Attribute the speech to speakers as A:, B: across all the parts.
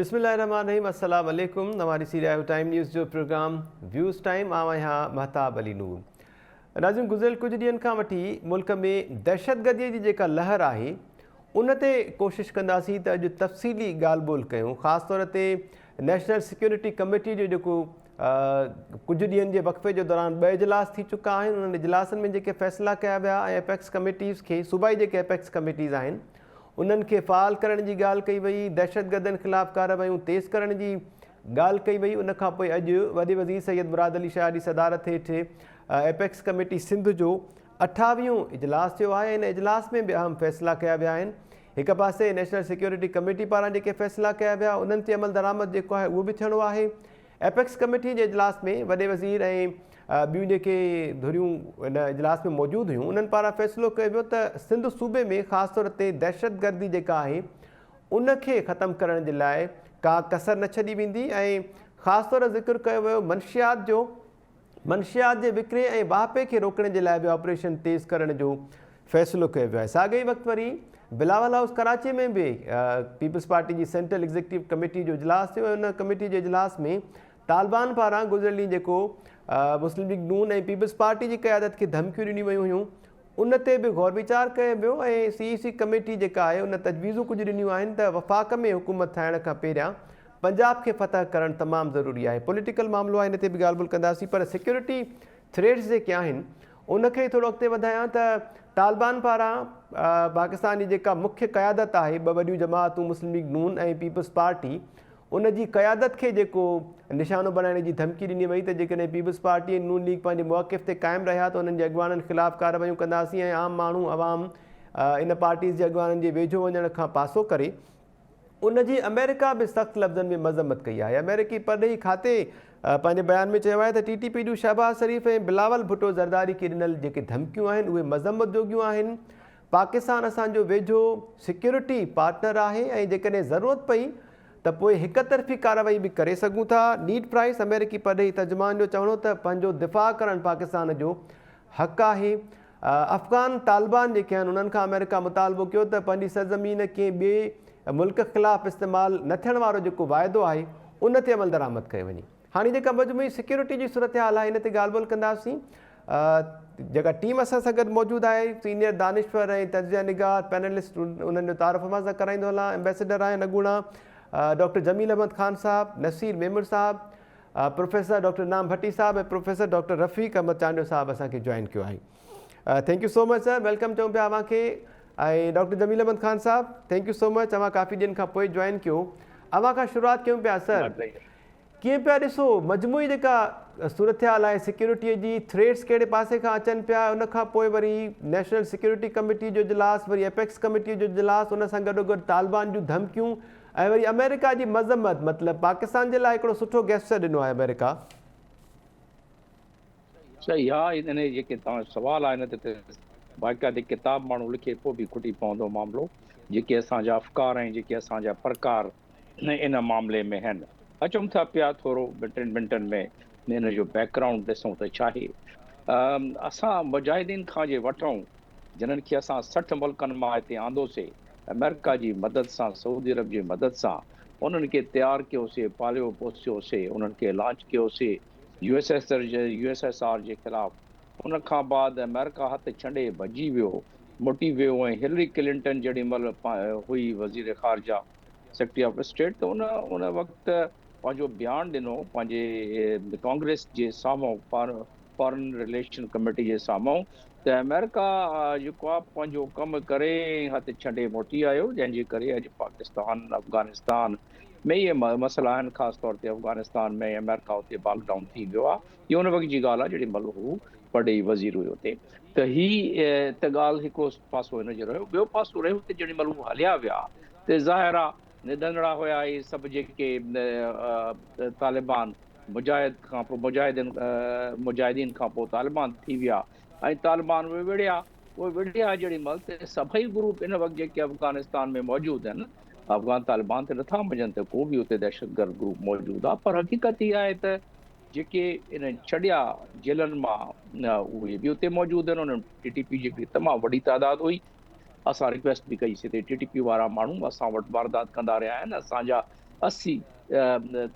A: بسم الله الرحمٰن الرحيم السلام عليڪم اوهان ڏسي رهيا آهيو ٽائيم نيوز جو پروگرام ويوز ٽائيم آئون آهيان مهتاب علي نور ناظرين گذريل ڪجهه ڏينهن کان وٺي ملڪ ۾ دهشتگردي جي جيڪا لهر آهي ان تي ڪوشش ڪنداسين ته اڄ تفصيلي ڳالهه ٻولهه ڪيون خاص طور تي نيشنل سيڪيورٽي ڪميٽي جو جيڪو ڪجهه ڏينهن جي وقفي جي دوران ٻه اجلاس ٿي چڪا آهن انهن اجلاسن ۾ جيڪي فيصلا ڪيا ويا ۽ ايپيڪس ڪميٽيز کي صوبائي جيڪي ايپيڪس ڪميٽيز آهن انهن کي فعال ڪرڻ جي ڳالهه ڪئي وئي دهشتگردن خلاف ڪارروايون تيز ڪرڻ جي ڳالهه ڪئي وئي ان کان پوء اڄ وڏي وزير سيد مراد علي شاهه جي صدارت هيٺ ايپيڪس ڪميٽي سنڌ جو اٺاويهون اجلاس ٿيو آهي ان اجلاس ۾ به اهم فيصلا ڪيا ويا آهن هڪ پاسي نيشنل سيڪيورٽي ڪميٽي پاران جيڪي فيصلا ڪيا ويا انهن تي عملدرآمد جيڪو آهي اهو به ٿيڻو آهي. ايپڪس ڪميٽي جي اجلاس ۾ وڏي وزير ۽ ٻيون جيڪي ڌريون ان اجلاس ۾ موجود هيون انهن پاران فيصلو ڪيو ويو ته سنڌ صوبي ۾ خاص طور تي دهشتگردي جيڪا آهي ان کي ختم ڪرڻ جي لاء ڪا ڪسر نه ڇڏي ويندي ۽ خاص طور ذڪر ڪيو ويو منشيات جو منشيات جي وڪري ۽ واهپي کي روڪڻ جي لاء به آپريشن تيز ڪرڻ جو فيصلو ڪيو ويو آهي. ساڳئي ئي وقت وري بلاول هائوس ڪراچي ۾ به پيپلز پارٽي جي سينٽرل ايگزيڪٽو ڪميٽي جو اجلاس ٿيو ۽ ان ڪميٽي جي اجلاس ۾ طالبان پاران گذريل ڏينهن جيڪو مسلم ليگ نون ۽ پيپلز پارٽي جي قيادت کي ڌمڪيون ڏنيون ويون هيون ان تي به غور ويچار ڪيو ويو ۽ سي اي سي ڪميٽي جيڪا آهي ان تجويزون ڪجهه ڏنيون آهن ته وفاق ۾ حڪومت ٺاهڻ کان پهريان پنجاب کي فتح ڪرڻ تمام ضروري آهي. پوليٽيڪل معاملو آهي ان تي به ڳالهه ٻولهه ڪنداسين پر سيڪيورٽي ٿريٽس جيڪي آهن ان کي ٿورو اڳتي وڌايان ته طالبان پاران پاڪستان جي جيڪا مکيه قيادت آهي ٻه وڏيون جماعتون مسلم ليگ نون ۽ پيپلز پارٽي ان جي قيادت کي جيڪو نشانو بڻائڻ جي ڌمڪي ڏني وئي ته جيڪڏهن پيپلز پارٽي ۽ نون ليگ پنهنجي موقف تي قائم رهيا ته انهن جي اڳواڻن خلاف ڪارروايون ڪنداسين ۽ عام ماڻهو عوام ان پارٽيز جي اڳواڻن جي ويجهو وڃڻ کان پاسو ڪري. ان جي آمريڪا به سخت لفظن ۾ مذمت ڪئي آهي. آمريڪي پرڏيهي کاتي پنهنجي بيان ۾ چيو آهي ته ٽي ٽي پي جون شهباز شريف ۽ بلاول ڀٽو زرداري کي ڏنل جيڪي ڌمڪيون آهن اهي مذمت جوڳيون آهن. پاڪستان اسان جو ويجهو سيڪيورٽي پارٽنر آهي ۽ جيڪڏهن ضرورت پئي ته پوء هڪ طرفي ڪارروائي به ڪري سگهون ٿا، نيڊ پرائس آمريڪي پرڏيهي ترجمان جو چوڻ هو ته پنهنجو دفاع ڪرڻ پاڪستان جو حق آهي، افغان طالبان جيڪي آهن انهن کان آمريڪا مطالبو ڪيو ته پنهنجي سرزمين ڪنهن ٻئي ملڪ خلاف استعمال نه ٿيڻ وارو جيڪو واعدو آهي ان تي عملدرآمد ڪيو وڃي. هاڻي جيڪا مجموعي سيڪيورٽي جي صورتحال آهي ان تي ڳالهه ٻولهه ڪنداسين. جيڪا ٽيم اسان سان گڏ موجود آهي سينيئر دانشور ۽ تجزيه نگار پينلسٽ انهن جو تعارف اوهان سان ڪرائيندو هلان. ايمبيسڊر آهن اڳوڻا ڊاڪٽر جميل احمد خان صاحب، نصير ميمڻ صاحب، پروفيسر ڊاڪٽر انعام ڀٽي صاحب ۽ پروفيسر ڊاڪٽر رفيق احمد چانڊيو صاحب اسان کي جوائن ڪيو آهي. Thank you so much sir, welcome چئون پيا اوهان کي ۽ ڊاڪٽر جميل احمد خان صاحب thank you سو مچ اوهان ڪافي ڏينهن کان پوء جوائن ڪيو. اوهان کان شروعات ڪيون پيا سر. ڪيئن پيا ڏسو مجموعي جيڪا صورتحال آهي سيڪيورٽي جي ٿريٽس ڪهڙي پاسي کان اچن پيا ان کان پوء وري نيشنل سيڪيورٽي ڪميٽي جو اجلاس وري ايپيڪس ڪميٽي جو اجلاس ان سان گڏوگڏ طالبان جون ڌمڪيون ۽ وري آمريڪا جي مذمت مطلب پاڪستان جي لاء هڪڙو سٺو گيسچر ڏنو آهي آمريڪا.
B: صحيح ها ان جيڪي توهان سوال آهي ان تي باقاعدي ڪتاب ماڻهو لکي پوء به کٽي پوندو معاملو جيڪي اسان جا افڪار ۽ جيڪي اسان جا پرڪار ان معاملي ۾ هن. اچون ٿا پيا ٿورو ٻن ٽن منٽن ۾ ان جو بيڪ گرائونڊ ڏسون ته ڇاهي. اسان مجاهدين کان جي وٺون جنھن کي اسان 60 ملڪن مان هتي آندوسي آمريڪا جي مدد سان سعودي عرب جي مدد سان انھن کي تيار ڪيوسي پاليو پوسيوسي انھن کي لانچ ڪيوسي U S S U S S R جي خلاف ان کان بعد آمريڪا هٿ ڇنڊي ڀڄي ويو موٽي ويو ۽ هلري ڪلنٽن جيڏي مھل هئي وزير خارجه سيڪريٽري آف اسٽيٽ ته ان ان وقت پنهنجو بيان ڏنو پنهنجي ڪانگريس جي سامهون فارن رليشن ڪميٽي جي سامهون ته آمريڪا جيڪو آهي پنهنجو ڪم ڪري هٿ ڇنڊي موٽي آيو جنهن جي ڪري اڄ پاڪستان افغانستان ۾ اهي مسئلا آهن خاص طور تي افغانستان ۾ آمريڪا اتي باڪ ڊائون ٿي ويو آهي هي ان وقت جي ڳالهه آهي جڏهن مهل هو پرڏيهي وزير هيو اتي ته هي ته ڳالهه هڪڙو پاسو هن جو رهيو ٻيو پاسو رهيو ته جڏهن مهل هو هليا ويا ته ظاهر آ نڌنڙا هيا اهي سڀ جيڪي طالبان مجاهد کان پوء مجاهدين مجاهدين کان پوء طالبان ٿي ويا ۽ طالبان اهي وڙهيا اهي وڙهيا جهڙي مهل ته سڀئي گروپ ان وقت جيڪي افغانستان ۾ موجود آهن افغان طالبان ته نٿا مڃن ته ڪو به اتي دهشتگرد گروپ موجود آ پر حقيقت اها آهي ته جيڪي انهن ڇڏيا جيلن مان اهي به اتي موجود آهن انهن ٽي ٽي پي جي تمام وڏي تعداد هئي اسان رڪويسٽ به ڪئي سي ته ٽي ٽي پي وارا ماڻهو اسان وٽ واردات ڪندا رهيا آهن اسان جا 80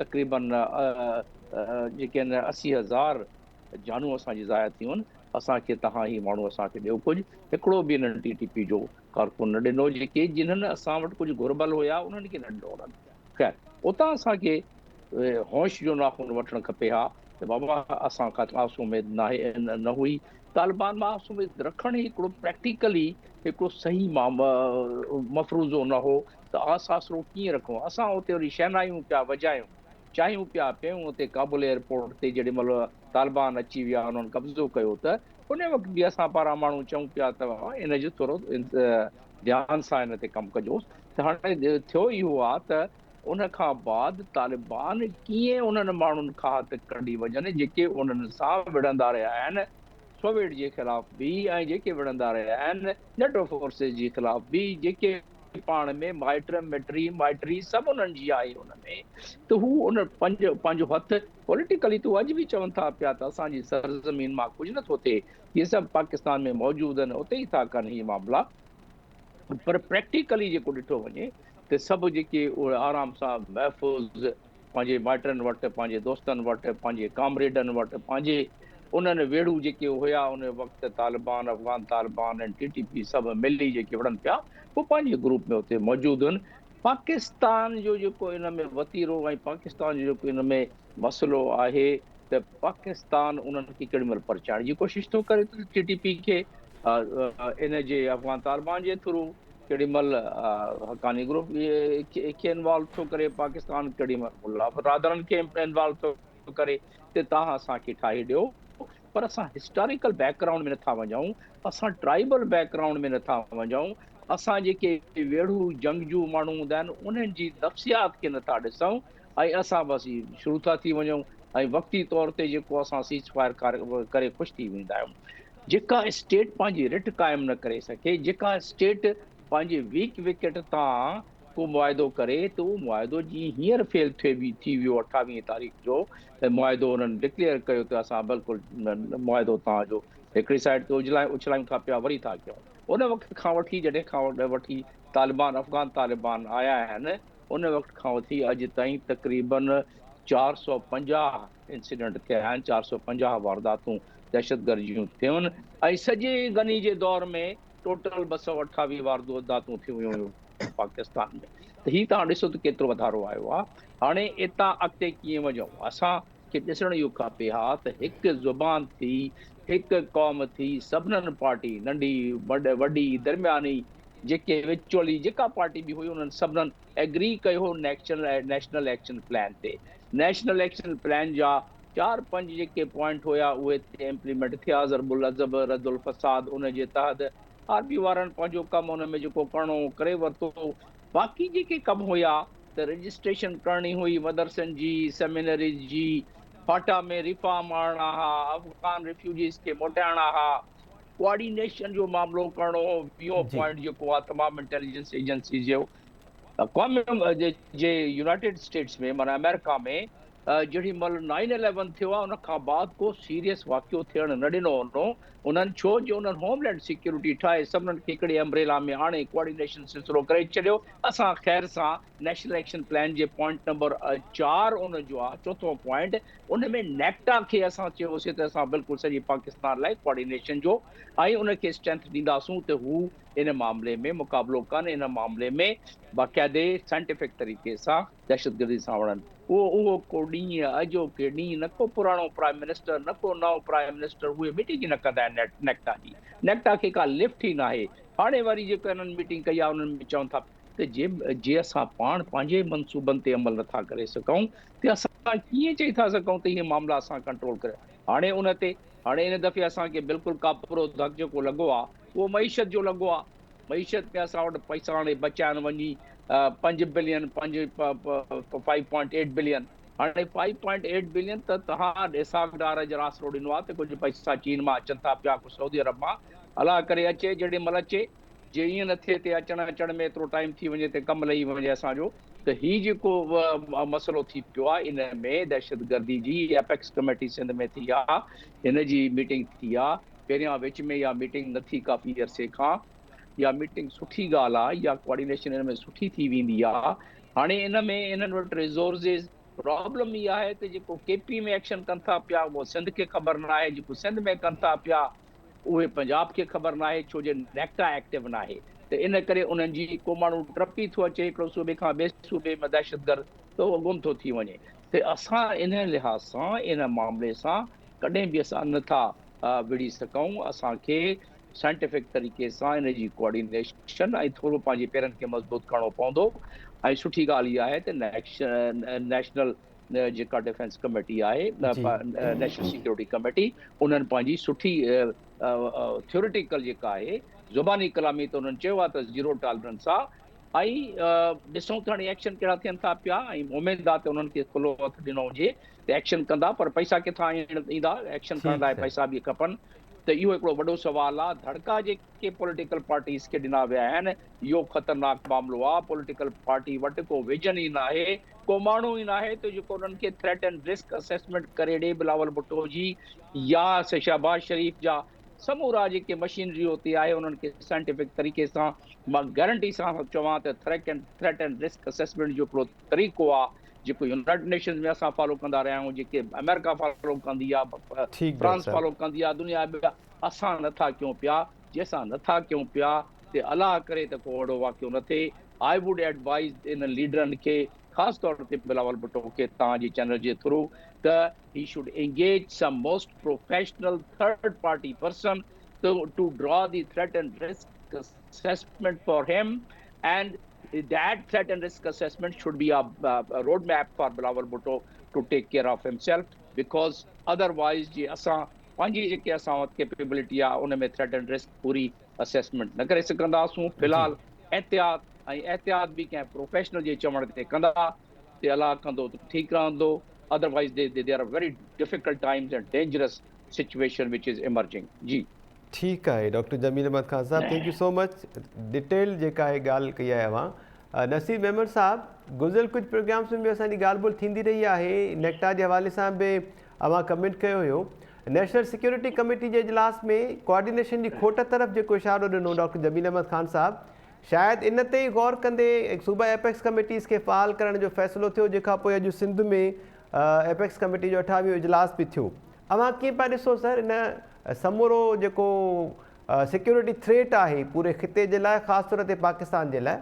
B: تقريبن جيڪي آهن 80 هزار جانون اسان جي ضايع ٿيون آهن، اسان کي توهان هي ماڻهو اسان کي ڏيو ڪجهه، هڪڙو به انهن ٽي ٽي پي جو ڪارڪن نه ڏنو، جيڪي جنھن اسان وٽ ڪجهه گهربل هيا انهن کي نه ڏنو انهن. خير اتان اسان کي هوش جو ناخن وٺڻ کپي ها ته بابا اسان کان آس اميد ناهي نه هئي طالبان مان آس اميد رکڻ ئي هڪڙو پريڪٽيڪلي هڪڙو صحيح مفروضو نه هو ته آس آسرو ڪيئن رکون اسان اتي وري شهنايون پيا وڄايون چاهيون پيا پيون اتي ڪابل ايئرپورٽ تي جيڏي مهل طالبان اچي ويا انهن قبضو ڪيو ته ان وقت به اسان پاران ماڻهو چئون پيا ته ان جو ٿورو ڌيان سان ان تي ڪم ڪجو ته هاڻي ٿيو اهو آ ته ان کان بعد طالبان ڪيئن انهن ماڻهن کان هٿ ڪڍي وڃن جيڪي انهن سان وڙهندا رهيا آهن سوويٽ جي خلاف به ۽ جيڪي وڙهندا رهيا آهن نيٽو فورسز جي خلاف به جيڪي پاڻ ۾ مائٽ مٽري مائٽري سڀ انهن جي آهي ان ۾ ته هو ان پنهنجو هٿ پوليٽيڪلي ته اڄ به چون ٿا پيا ته اسان جي سرزمين مان ڪجهه نٿو ٿئي اهي سڀ پاڪستان ۾ موجود آهن اتي ئي ٿا ڪن هي معاملا پر پريڪٽيڪلي جيڪو ڏٺو وڃي ته سڀ جيڪي اهي آرام سان محفوظ پنهنجي مائٽن وٽ پنهنجي دوستن وٽ پنهنجي ڪامريڊن وٽ پنهنجي انهن ويڙهو جيڪي هيا ان وقت طالبان افغان طالبان ۽ ٽي ٽي پي سڀ ملي جيڪي وڙهن پيا هو پنهنجي گروپ ۾ اتي موجود هن پاڪستان جو جيڪو ان ۾ وتيرو ۽ پاڪستان جو جيڪو ان ۾ مسئلو آهي ته پاڪستان انهن کي ڪهڙي مهل پرچائڻ جي ڪوشش ٿو ڪري ته ٽي ٽي پي کي ان جي افغان طالبان جي ٿرو ڪهڙي مهل حقاني گروپ کي انوالو ٿو ڪري پاڪستان ڪهڙي مهل ملا برادرن کي انوالو ٿو ڪري ته توهان اسان کي ٺاهي ڏيو پر اسان هسٽاريڪل بيڪ گرائونڊ ۾ نٿا وڃون اسان ٽرائبل بيڪ گرائونڊ ۾ نٿا وڃون اسان جيڪي ويڙهو جنگجو ماڻهو هوندا آهن انهن جي نفسيات کي نٿا ڏسون ۽ اسان بس شروع ٿا ٿي وڃون ۽ وقتي طور تي جيڪو اسان سيز فائر ڪري خوش ٿي ويندا آهيون جيڪا اسٽيٽ پنهنجي رٽ قائم نه ڪري سگهي جيڪا اسٽيٽ پنهنجي ويڪ وڪيٽ تان ڪو معاهدو ڪري ته اهو معاهدو جيئن هينئر فيل ٿي ويو 28 تاريخ جو معاهدو انهن ڊڪليئر ڪيو ته اسان بلڪل معاهدو توهان جو هڪڙي سائيڊ تي اڇلايون ٿا پيا وري ٿا ڪيون ان وقت کان وٺي جڏهن کان وٺي طالبان افغان طالبان آيا آهن ان وقت کان وٺي اڄ تائين تقريبن 450 انسيڊنٽ ٿيا آهن 450 وارداتون دهشتگرد جون ٿيون ۽ سڄي غني جي دور ۾ ٽوٽل 228 وارداتون ٿيون هيون پاڪستان ۾ ته هي توهان ڏسو ته ڪيترو واڌارو آيو آهي هاڻي اتان اڳتي ڪيئن وڃون اسان کي ڏسڻ اهو کپي ها ته هڪ زبان ٿي هڪ قوم ٿي سڀنن پارٽي ننڍي وڏي درمياني جيڪي وچولي جيڪا پارٽي به هئي انهن سڀنن ايگري ڪيو هو نيشنل ايڪشن پلان تي نيشنل ايڪشن پلان جا چار پنج جيڪي پوائنٽ هيا اهي تي امپليمينٽ ٿيا ضرب العزب رد الفساد ان جي تحت آرمي وارن پنهنجو ڪم ان ۾ جيڪو ڪرڻو هو ڪري ورتو باقي جيڪي ڪم هيا ته رجسٽريشن ڪرڻي هئي مدرسن جي سيمينريز جي فاٽا ۾ ريفارم آڻڻا ها افغان ريفيوجيز کي موٽائڻا ها ڪوآرڊينيشن جو معاملو ڪرڻو هو ويهون پوائنٽ جيڪو آهي تمام انٽيليجنس ايجنسيز جو اقوام جي يونائيٽيڊ اسٽيٽس ۾ معنيٰ آمريڪا ۾ جهڙي مهل نائن اليون ٿيو آهي ان کان بعد ڪو سيريس واقعو ٿيڻ نه ڏنو هوندو انهن ڇو جو انهن هوم لينڊ سيڪيورٽي ٺاهي سڀنن کي هڪڙي امبريلا ۾ آڻي ڪوآرڊينيشن سلسلو ڪري ڇڏيو اسان خير سان نيشنل ايڪشن پلان جي پوائنٽ نمبر 4 ان جو آهي چوٿون پوائنٽ ان ۾ نيڪٽا کي اسان چيوسي ته اسان بلڪل سڄي پاڪستان لاء ڪوآرڊينيشن جو ۽ ان کي اسٽرينٿ ڏينداسون ته هو ان معاملي ۾ مقابلو ڪن ان معاملي ۾ باقاعدي سائنٽيفڪ طريقي سان دهشتگردي سان وڙهن. اهو اهو ڪو ڏينهن اڄوڪي ڏينهن نه ڪو پراڻو پرائم منسٽر نه ڪو نئون پرائم منسٽر اهي ميٽنگ ئي نه ڪندا آهن نيڪٽا جي. نيڪٽا کي ڪا لفٽ ئي ناهي. هاڻي وري جيڪو انهن ميٽنگ ڪئي آهي انهن ۾ چون ٿا ته جي جي اسان پاڻ پنهنجي منصوبن تي عمل نٿا ڪري سگهون ته اسان ڪيئن چئي ٿا سگهون ته اهي معاملا اسان ڪنٽرول ڪري هاڻي ان تي هاڻي ان دفعي اسان کي بلڪل ڪاپرو ڌڪ جيڪو لڳو آهي اهو معيشت جو لڳو آهي. معيشت ۾ اسان وٽ پئسا هاڻي بچيا آهن وڃي پنج بلين پنج فائيو پوائنٽ ايٽ بلين هاڻي فائيو پوائنٽ ايٽ بلين ته توهان اسحاق ڊار جي آسرو ڏنو آهي ته ڪجهه پئسا چين مان اچن ٿا پيا ڪجهه سعودي عرب مان الله ڪري اچي جيڏي مهل اچي جي ائين نه ٿئي ته اچڻ اچڻ ۾ ايترو ٽائيم ٿي وڃي ته ڪم لهي وڃي اسان جو ته هي جيڪو مسئلو ٿي پيو آهي ان ۾ دهشتگردي جي ايپيڪس ڪميٽي سنڌ ۾ ٿي آهي هن جي ميٽنگ ٿي آهي پهريان وچ ۾ اها ميٽنگ نه ٿي ڪافي عرصي کان اها ميٽنگ سٺي ڳالهه آ اها ڪوآرڊينيشن ان ۾ سٺي ٿي ويندي آ هاڻي ان ۾ انهن وٽ ريسورسز پرابلم اها آهي ته جيڪو ڪي پي ۾ ايڪشن ڪن ٿا پيا اهو سنڌ کي خبر ناهي، جيڪو سنڌ ۾ ڪن ٿا پيا اهي پنجاب کي خبر ناهي ڇو جو نيڪٽا ايڪٽو ناهي ته ان ڪري انهن جي ڪو ماڻهو ٽپي ٿو اچي هڪڙو صوبي کان ٻئي صوبي ۾ دهشتگرد ته اهو گم ٿو ٿي وڃي ته اسان ان لحاظ سان ان معاملي سان ڪڏهن به اسان نٿا وڙهي سگهون اسان کي سائنٽيفڪ طريقي سان ان جي ڪوآرڊينيشن ۽ ٿورو پنهنجي پيرن کي مضبوط ڪرڻو پوندو ۽ سٺي ڳالهه اها آهي ته نيشنل جيڪا ڊفينس ڪميٽي آهي نيشنل سيڪيورٽي ڪميٽي انهن پنهنجي سٺي ٿيوريٽيڪل جيڪا آهي زباني ڪلامي ته انهن چيو آهي ته زيرو ٽالرنس آهي ۽ ڏسون ته هاڻي ايڪشن ڪهڙا ٿين ٿا پيا ۽ اميد آهي ته انهن کي کلو هٿ ڏنو هجي ته ايڪشن ڪندا پر پئسا ڪٿان ايندا ايڪشن ڪرڻ لاء پئسا به کپن ته اهو هڪڙو وڏو سوال آ، ڌڙڪا جيڪي پوليٽيڪل پارٽيز کي ڏنا ويا آهن اهو خطرناڪ معاملو آ، پوليٽيڪل پارٽي وٽ ڪو ويزن ئي ناهي، ڪو ماڻهو ئي ناهي ته جيڪو انهن کي ٿريٽ اينڊ رسڪ اسيسمينٽ ڪري ڏي، بلاول ڀٽو جي يا شهباز شريف جا سمورا جيڪي مشينري اتي آهي انهن کي سائنٽيفڪ طريقي سان مان گارنٽي سان چوان ته ٿريٽ اينڊ رسڪ اسيسمينٽ جو هڪڙو طريقو آ جيڪو يونائيٽڊ نيشنز ۾ اسان فالو ڪندا رهيا آهيون جيڪي آمريڪا فالو ڪندي آ فرانس فالو ڪندي آ دنيا ٻيا اسان نٿا ڪيون پيا جي اسان نٿا ڪيون پيا ته الله ڪري ته ڪو اهڙو واقعو نه ٿئي I would advise انهن ليڊرن کي خاص طور تي بلاول ڀٽو کي توهان جي چينل جي ٿرو ته he should engage some most professional third party person to draw the threat and risk assessment for him and that threat and risk assessment should be a road map for Bilawal Bhutto to take care of himself because otherwise جي اسان پنهنجي جيڪي اسان وٽ capability آهي ان ۾ threat and risk پوري assessment نه ڪري سگهنداسون في الحال احتياط ۽ احتياط به ڪنهن پروفيشنل جي چوڻ تي ڪندا تي الله ڪندو ته ٺيڪ رهندو otherwise they are very difficult times and dangerous situation which is emerging جي.
A: ٺيڪ آهي ڊاڪٽر جميل احمد خان صاحب thank you so much detail جيڪا آهي ڳالهه ڪئي آهي اوهان نصير ميمڻ صاحب گذريل ڪجهه پروگرامس ۾ به اسان جي ڳالهه ٻولهه ٿيندي رهي آهي نيڪٽا جي حوالي سان به اوهان ڪمينٽ ڪيو هيو نيشنل سيڪيورٽي ڪميٽي جي اجلاس ۾ ڪوآرڊينيشن جي کوٽ طرف جيڪو اشارو ڏنو ڊاڪٽر جميل احمد خان صاحب شايد ان تي ئي غور ڪندي صوبائي ايپيڪس ڪميٽيز کي فعال ڪرڻ جو فيصلو ٿيو جنهن کان پوء اڄ سنڌ ۾ ايپيڪس ڪميٽي جو اٺاويهون اجلاس به ٿيو اوهان ڪيئن پيا ڏسو سر ان سمورو جيڪو سيڪيورٽي ٿريٽ آهي پوري خطي جي لاء خاص طور تي پاڪستان جي لاء.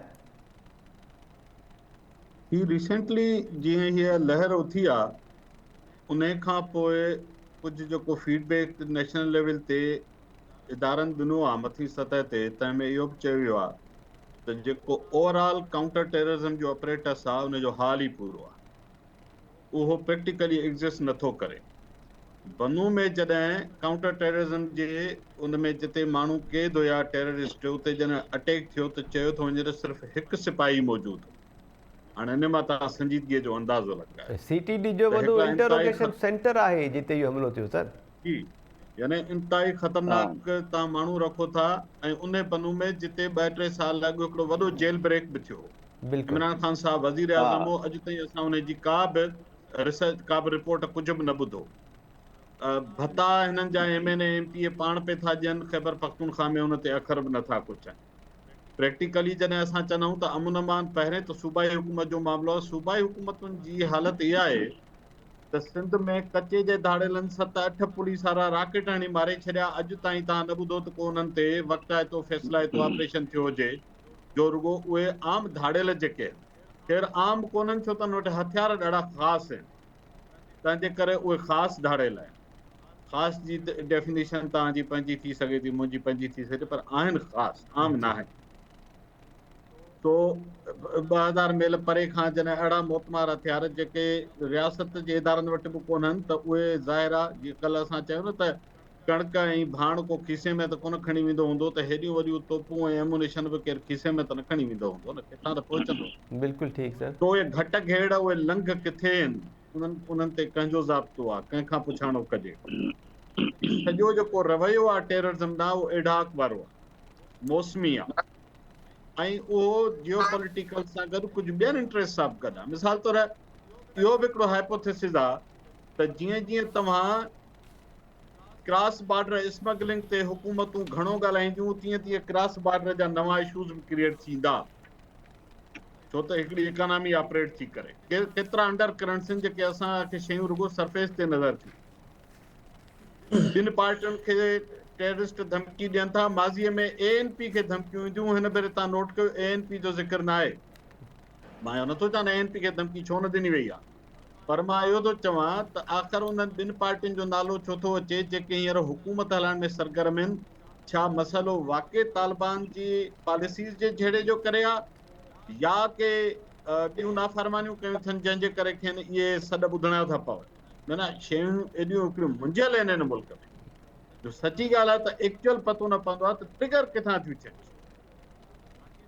C: هي ريسينٽلي جيئن هيء لهر اٿي آ انهي کان پوء ڪجهه جيڪو فيڊ بيڪ نيشنل ليول تي ادارن ڏنو آ مٿين سطح تي تنهن ۾ اهو به چيو ويو آ ته جيڪو اوور آل ڪائونٽر ٽيررزم جو اپريٽس آ ان جو حال ئي پورو آ. اهو پريڪٽيڪلي ايگزسٽ نه ٿو ڪري. بنو ۾ جڏهن ڪائونٽر ٽيررزم جي ان ۾ جتي ماڻهو قيد هيا ٽيررسٽ اتي جڏهن اٽيڪ ٿيو ته چيو ٿو وڃي ته صرف هڪ سپاهي موجود هو. هاڻي ان مان توهان سنجيدگيء جو اندازو لڳايو.
A: سي ٽي ڊي جو
C: ته
A: وڏو
C: هڪڙا انتهائي
A: انٽروگيشن سينٽر آهي جتي اهو حملو ٿيو سر.
C: جي يعني انتهائي خطرناڪ توهان ماڻهو رکو ٿا ۽ انهي بنو ۾ جتي ٻه ٽي سال اڳ هڪڙو وڏو جيل بريڪ به ٿيو هو.
A: بلڪل.
C: عمران خان صاحب وزير اعظم هو اڄ تائين اسان انهي جي ڪا به ريسرچ ڪا به رپورٽ ڪجهه به نه ٻڌو. ڀتا هنن جا M N A M P A پاڻ پئي ٿا ڏين خيبر پختونخوا ۾ ان تي اکر به نٿا ڪڇن. پريڪٽيڪلي جڏهن اسان چوندا آهيون ته امن امان پهرين ته صوبائي حڪومت جو معاملو آهي صوبائي حڪومتن جي حالت اها آهي ته سنڌ ۾ ڪچي جي ڌاڙيلن ست اٺ پوليس وارا راڪيٽ هڻي ماري ڇڏيا اڄ تائين توهان نه ٻڌو ته ڪو انهن تي وقتائتو فيصلائتو آپريشن ٿيو هجي. جو رڳو اهي عام ڌاڙيل جيڪي خير عام ڪونهن ڇو ته انهن وٽ هٿيار ڏاڍا خاص آهن تنهن جي ڪري اهي خاص ڌاڙيل آهن. خاص جي ڊيفينيشن توهان جي پنهنجي ٿي سگهي ٿي منهنجي پنهنجي ٿي سگهي ٿي پر آهن خاص عام ناهن. سو 2000 ميل پري کان جڏهن اهڙا موتمار هٿيار جيڪي رياست جي ادارن وٽ به ڪونهن ته اهي ظاهر آهي جيئن ڪلهه اسان چيو نه ته ڪڻڪ ۽ ڀاڻ ڪو کيسي ۾ ته ڪونه کڻي ويندو هوندو ته هيڏيون وڏيون توپون ۽ ايمونيشن به ڪير کيسي ۾ ته نه کڻي ويندو هوندو نه ڪٿان ته پهچندو.
A: بلڪل ٺيڪ سر.
C: تو اهي گهٽ گهيڙ اهي لنگهه ڪٿي آهن انهن انهن تي ڪنهن جو ضابطو آ ڪنهن کان پڇاڻو ڪجي. هي سڄو جيڪو رويو آ ٽيررزم ڏانهن اهو ايڊهاڪ وارو آ موسمي آ ۽ اهو جيو پوليٽيڪل سان گڏ ڪجهه ٻين انٽريسٽ سان به گڏ آ مثال طور اهو به هڪڙو هائپوٿيسز آ ته جيئن جيئن توهان ڪراس بارڊر اسمگلنگ تي حڪومتون گهڻو ڳالهائينديون تيئن تيئن ڪراس بارڊر جا نوان اشوز به ڪريئيٽ ٿيندا. ڇو ته هڪڙي اڪانامي آپريٽ ٿي ڪري. ڪيترا انڊر ڪرنٽس آهن جيڪي اسان کي شيون رڳو سرفيس تي نظر ٿيون. ٻن پارٽين کي ٽيررسٽ ڌمڪي ڏين ٿا، ماضي ۾ اي اين پي کي ڌمڪيون اينديون هيون، هن ڀيري توهان نوٽ ڪيو اي اين پي جو ذڪر ناهي. مان اهو نٿو چوان ته اي اين پي کي ڌمڪي ڇو نه ڏني وئي آهي پر مان اهو ٿو چوان ته آخر انهن ٻن پارٽين جو نالو ڇو ٿو اچي جيڪي هينئر حڪومت هلائڻ ۾ سرگرم آهن، ڇا مسئلو واقعي طالبان جي پاليسيز جي جهيڙي جو ڪري آهي يا ڪي ٻيون نافرمانيون ڪيون اٿن جنهن جي ڪري کين اهي سڏ ٻڌڻا ٿا پون. معنيٰ شيون ايڏيون هڪڙيون منجهيل آهن هن ملڪ ۾ جو سچي ڳالهه آهي ته ايڪچوئل پتو نه پوندو آهي ته ٽرگر ڪٿان ٿيون ٿين.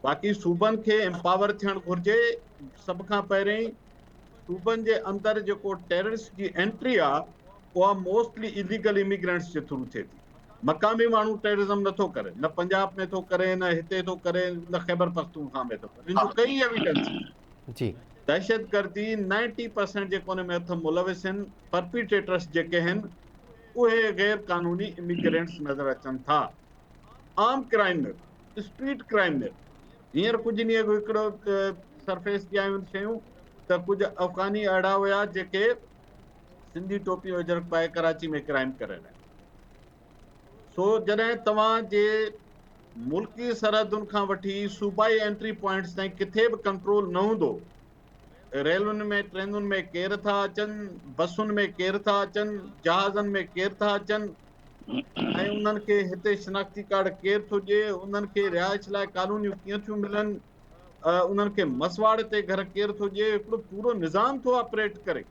C: باقي صوبن کي امپاور ٿيڻ گهرجي. سڀ کان پهرين صوبن جي اندر جيڪو ٽيررسٽ جي انٽري آهي اها موسٽلي اليگل اميگرنٽس جي ٿرو ٿئي ٿي. مقامي ماڻهو ٽيررزم نٿو ڪري، نه پنجاب ۾ ٿو ڪري، نه هتي ٿو ڪري، نه خيبر پختونخوا ۾ ٿو ڪري. ان جون ڪئي ايويڊنس آهن.
A: جي.
C: دهشتگردي نائنٽي پرسينٽ جيڪو ان ۾ هٿ ملوث آهن، پرپيٽريٽرس جيڪي آهن اهي غير قانوني اميگرنٽس نظر اچن ٿا. عام ڪرائيم ۾ به، اسٽريٽ ڪرائيم ۾ به. هينئر ڪجهه ڏينهن اڳ هڪڙو سرفيس تي آيون شيون ته ڪجهه افغاني اهڙا هيا جيڪي سنڌي ٽوپي اجرڪ پائي ڪراچي ۾ ڪرائيم ڪري رهيا. سو جڏهن توهان جي ملڪي سرحدن کان وٺي صوبائي انٽري پوائنٽس تائين ڪٿي به ڪنٽرول نه هوندو، ريلن ۾ ٽرينن ۾ ڪير ٿا اچن، بسن ۾ ڪير ٿا اچن، جهازن ۾ ڪير ٿا اچن ۽ انهن کي هتي شناختي ڪارڊ ڪير ٿو ڏئي، انهن کي رهائش لاء ڪالونيون ڪيئن ٿيون ملن، انهن کي مسواڙ تي گهر ڪير ٿو ڏئي، هڪڙو پورو نظام ٿو آپريٽ ڪري.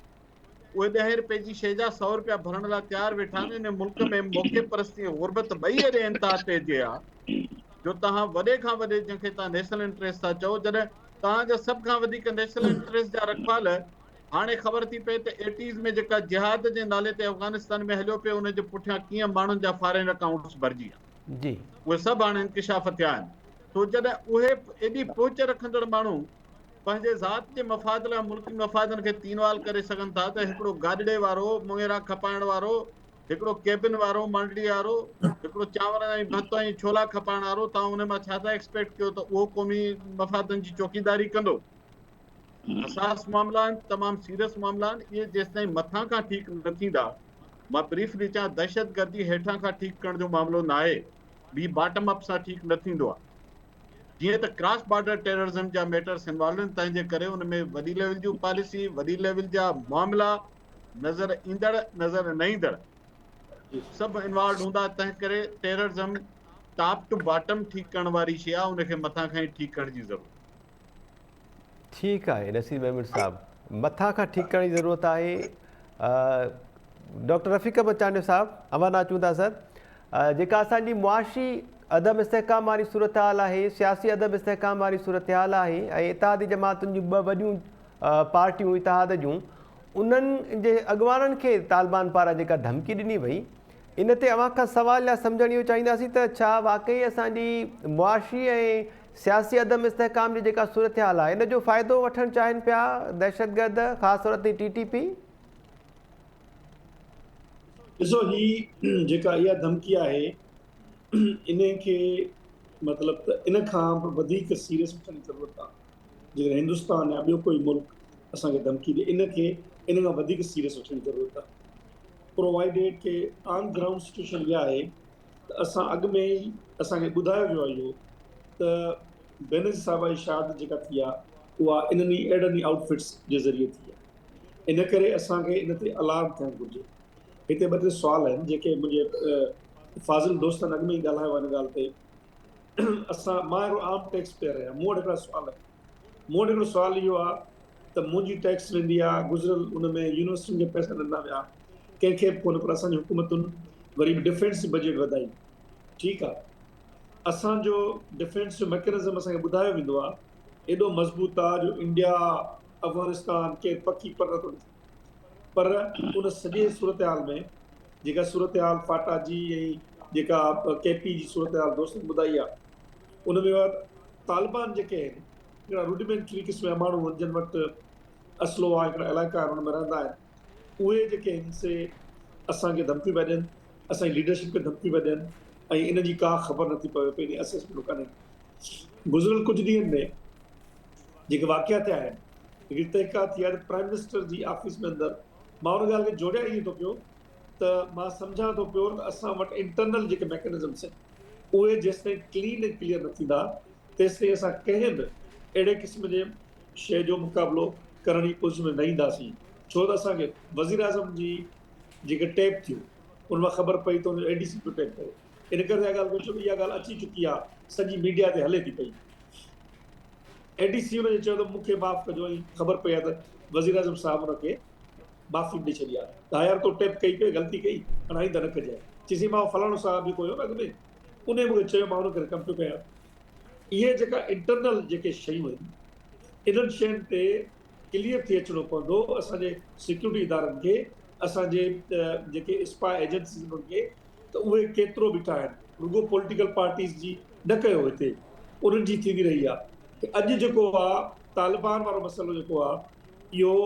C: اهي ڏهين رپئي جي شيء جا سئو رپيا ڀرڻ لاء تيار ويٺا آهن. ان ملڪ ۾ موقعي پرستي ۽ غربت ٻئي ايڏي انتها تي جي آ جو توهان وڏي کان وڏي جنهن کي توهان نيشنل انٽريسٽ ٿا چئو جڏهن توهان جا سڀ کان وڌيڪ نيشنل انٽريسٽ جا رکوال هاڻي خبر ٿي پئي ته ايٽيز ۾ جيڪا جهاد جي نالي تي افغانستان ۾ هليو پيو ان جي پٺيان ڪيئن ماڻهن جا فارين اڪائونٽس ڀرجي ويا.
A: جي.
C: اهي سڀ هاڻي انڪشاف ٿيا آهن. سو جڏهن اهي ايڏي پهچ رکندڙ ماڻهو پنهنجي ذات جي مفاد لاء ملڪي مفادن کي تينوال ڪري سگهن ٿا ته هڪڙو گاڏڙي وارو، مڱيرا کپائڻ وارو، هڪڙو ڪيبن وارو، مانڊڙي وارو، هڪڙو چانور ۽ ڀت ۽ ڇولا کپائڻ وارو، توهان ان مان ڇا ٿا ايڪسپيڪٽ ڪيو ته اهو قومي مفادن جي چوڪيداري ڪندو؟ حساس معاملا آهن، تمام سيريس معاملا آهن، اهي جيستائين مٿان کان ٺيڪ نه ٿيندا، مان بريفلي چيان دهشتگردي هيٺان کان ٺيڪ ڪرڻ جو معاملو ناهي، هي باٽم اپ سان ٺيڪ نه ٿيندو آهي. جيئن ته ڪراس بارڊر ٽيررزم جا ميٽرس انوالو آهن تنهن جي ڪري ان ۾ وڏي ليول جون پاليسي، وڏي ليول جا معاملا نظر ايندڙ نظر نه ايندڙ سڀ انوالوڊ هوندا تنهن ڪري ٽيررزم ٽاپ ٽو باٽم ٺيڪ ڪرڻ واري شيء آهي ان کي مٿان کان ئي ٺيڪ ڪرڻ جي ضرورت آهي.
A: ٺيڪ آهي نصير محمود صاحب مٿان کان ٺيڪ ڪرڻ جي ضرورت آهي ڊاڪٽر رفيق احمد چانڊيو صاحب اوهان ڏانهن اچون ٿا سر جيڪا اسان جي معاشي عدم استحڪام واري صورتحال آهي سياسي عدم استحڪام واري صورتحال آهي ۽ اتحادي جماعتن جون ٻه وڏيون پارٽيون اتحاد جون انهن جي اڳواڻن کي طالبان پاران جيڪا ڌمڪي ڏني وئي ان تي اوهان کان سوال يا سمجهڻ اهو چاهينداسين ته ڇا واقعي اسان جي معاشي ۽ سياسي عدم استحڪام جي جيڪا صورتحال آهي ان جو فائدو وٺڻ چاهين پيا دهشتگرد خاص طور تي ٽي ٽي پي؟
D: ڏسو هي جيڪا اها ڌمڪي آهي ان کي مطلب ته ان کان به وڌيڪ سيريس وٺڻ جي ضرورت آهي جيڪڏهن هندستان يا ٻيو ڪوئي ملڪ اسان کي ڌمڪي ڏي ان کي ان کان وڌيڪ سيريس وٺڻ جي ضرورت آهي پرووائيڊيڊ ڪي آن گرائونڊ سچويشن اها آهي ته اسان اڳ ۾ ئي اسان کي ٻڌايو ويو آهي اهو ته بينظير صاحبه جي شهادت جيڪا ٿي آهي اها انهن ئي اهڙن ئي آئوٽ فٽس جي ذريعي ٿي آهي ان ڪري اسان کي ان تي الارم ٿيڻ گهرجي. هتي ٻه ٽي سوال آهن جيڪي منهنجي فاضل دوستن اڳ ۾ ئي ڳالهايو آهي ان ڳالهه تي اسان مان هڪڙو عام ٽيڪس پيئر آهيان مون وٽ هڪڙا سوال آهن مون وٽ هڪڙو سوال اهو آهي ته منهنجي ٽيڪس ويندي آ گذريل ان ۾ يونيورسٽين کي پئسا ڏنا ويا ڪنهن کي به ڪونه پر اسان جي حڪومتن وري به ڊفينس جي بجيٽ وڌائي ٺيڪ آ اسان جو ڊفينس جو ميڪنزم اسان کي ٻڌايو ويندو آ ايڏو مضبوط آ جو انڊيا افغانستان ڪير پکي پر نٿو ڏسي پر ان سڄي صورتحال ۾ جيڪا صورتحال فاٽا جي ۽ جيڪا ڪي پي جي صورتحال دوستن ٻڌائي آ ان ۾ طالبان جيڪي آهن هڪڙا روڊيمينٽري قسم جا ماڻهو آهن جن وٽ اسلحو آهي هڪڙا علائقا آهن ان ۾ رهندا آهن اهي جيڪي آهن سي اسان کي ڌمڪيون پيا ڏين اسان جي ليڊرشپ کي ڌمڪيون پيا ڏين ۽ ان جي ڪا خبر نٿي پوي پئي اسيسمينٽ ڪانهي گذريل ڪجهه ڏينهن ۾ جيڪي واقعا ٿيا آهن هڪڙي تحقيقات ٿي آهي ته پرائم منسٽر جي آفيس ۾ اندر مان ان ڳالهه کي جوڙيان ائين ٿو پيو ته مان سمجهان ٿو پيو ته اسان وٽ انٽرنل جيڪي ميڪنزمس آهن اهي جيستائين ڪلين ۽ ڪليئر نه ٿيندا تيستائين اسان ڪنهن به اهڙي قسم جي شيء جو مقابلو ڪرڻ جي پوزيشن ۾ نه اينداسين ڇو ته اسان کي وزيراعظم جي جيڪي ٽيپ ٿيون ان مان خبر پئي ته ان جو اي ڊي سي پيو ٽيپ ڪري ان ڪري اها ڳالهه ڪجهه اها ڳالهه اچي چڪي آهي سڄي ميڊيا تي هلي ٿي پئي اي ڊي سي ان جي چيو ته مون کي معاف ڪجو ۽ خبر پئي آهي ته وزيراعظم صاحب ان کي معافي به ڏئي ڇڏي آهي ته ها يار تو ٽيپ ڪئي پئي غلطي ڪئي هاڻ آئنده نه ڪجانء. چيس مان فلاڻو صاحب جيڪو هيو نه اڳ ۾ انهي مون کي چيو مان ان ڪري ڪم پيو ڪيان. اهي جيڪا انٽرنل جيڪي شيون آهن انهن شين تي ڪليئر ٿي اچڻو پوندو اسان جي سيڪيورٽي ادارن کي اسان جي جيڪي اسپاء ايجنسيز انهن کي ته اهي ڪيترو بيٺا آهن رڳو پوليٽيڪل پارٽيز جي نه ڪيو هتي انهن جي ٿيندي رهي آهي اڄ جيڪو آهي طالبان وارو مسئلو جيڪو آهي اهو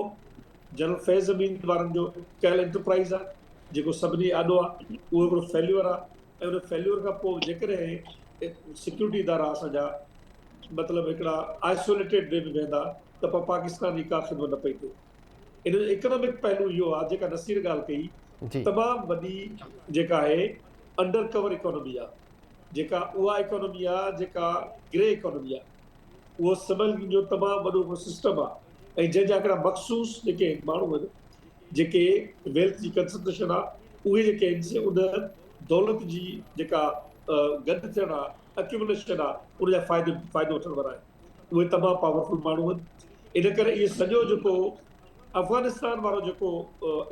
D: جنرل فيض امين وارن جو ڪيل انٽرپرائز آهي جيڪو سڀني آڏو آهي اهو هڪڙو فيليور آهي ۽ ان فيليور کان پوء جيڪڏهن سيڪيورٽي ادارا اسان جا مطلب هڪڙا آئسوليٽيڊ وي ۾ ويندا ته پوء پاڪستان جي ڪا خدمت نه پئي ٿئي. ان جو اڪنامڪ پهلو اهو آهي جيڪا نصير ڳالهه ڪئي تمام وڏي جيڪا آهي انڊر ڪور اڪانومي آهي جيڪا اها اڪانومي آهي جيڪا گري اڪانومي آهي اهو سمگلنگ جو تمام وڏو هڪڙو سسٽم آهي ۽ جنهن جا هڪڙا مخصوص جيڪي ماڻهو آهن جيڪي ويلٿ جي ڪنسنٽريشن آهي اهي جيڪي آهن سي ان دولت جي جيڪا گڏ ٿيڻ آهي اڪيومليشن آهي ان جا فائدي فائدو وٺڻ وارا آهن اهي تمام پاورفل ماڻهو آهن ان ڪري اهو سڄو جيڪو افغانستان وارو جيڪو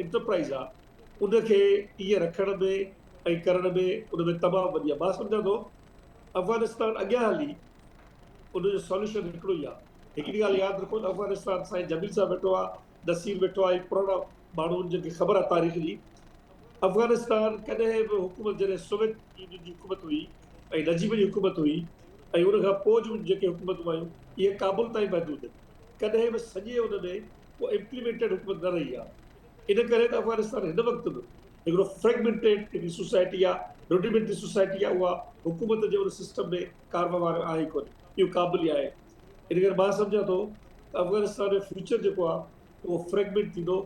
D: انٽرپرائز آهي ان کي ائين رکڻ ۾ ۽ ڪرڻ ۾ ان ۾ تمام وڏي آهي مان سمجهان ٿو افغانستان اڳيان هلي ان جو سوليوشن هڪڙو ئي آهي. هڪڙي ڳالهه ياد رکو ته افغانستان سائين جميل صاحب ويٺو آهي، نصير ويٺو آهي، هي پراڻا ماڻهو آهن جن کي خبر آهي تاريخ جي. افغانستان ڪڏهن به حڪومت جڏهن سوويت يونين جي حڪومت هئي ۽ نجيب جي حڪومت هئي ۽ ان کان پوء جون جيڪي حڪومتون آيون اهي ڪابل تائين محدود آهن. ڪڏهن به سڄي ان ۾ ڪو امپليمينٽيڊ حڪومت نه رهي آهي. ان ڪري ته افغانستان هن وقت به هڪڙو فريگمينٽيڊ هڪڙي سوسائٽي آهي، روڊيمينٽري سوسائٽي آهي اها حڪومت جي ان سسٽم ۾ ڪاروهنوار آهي ئي ڪونه، اهو قابل ئي آهي. ان ڪري مان سمجهان ٿو ته افغانستان جو فيوچر جيڪو آهي اهو فريگمينٽ ٿيندو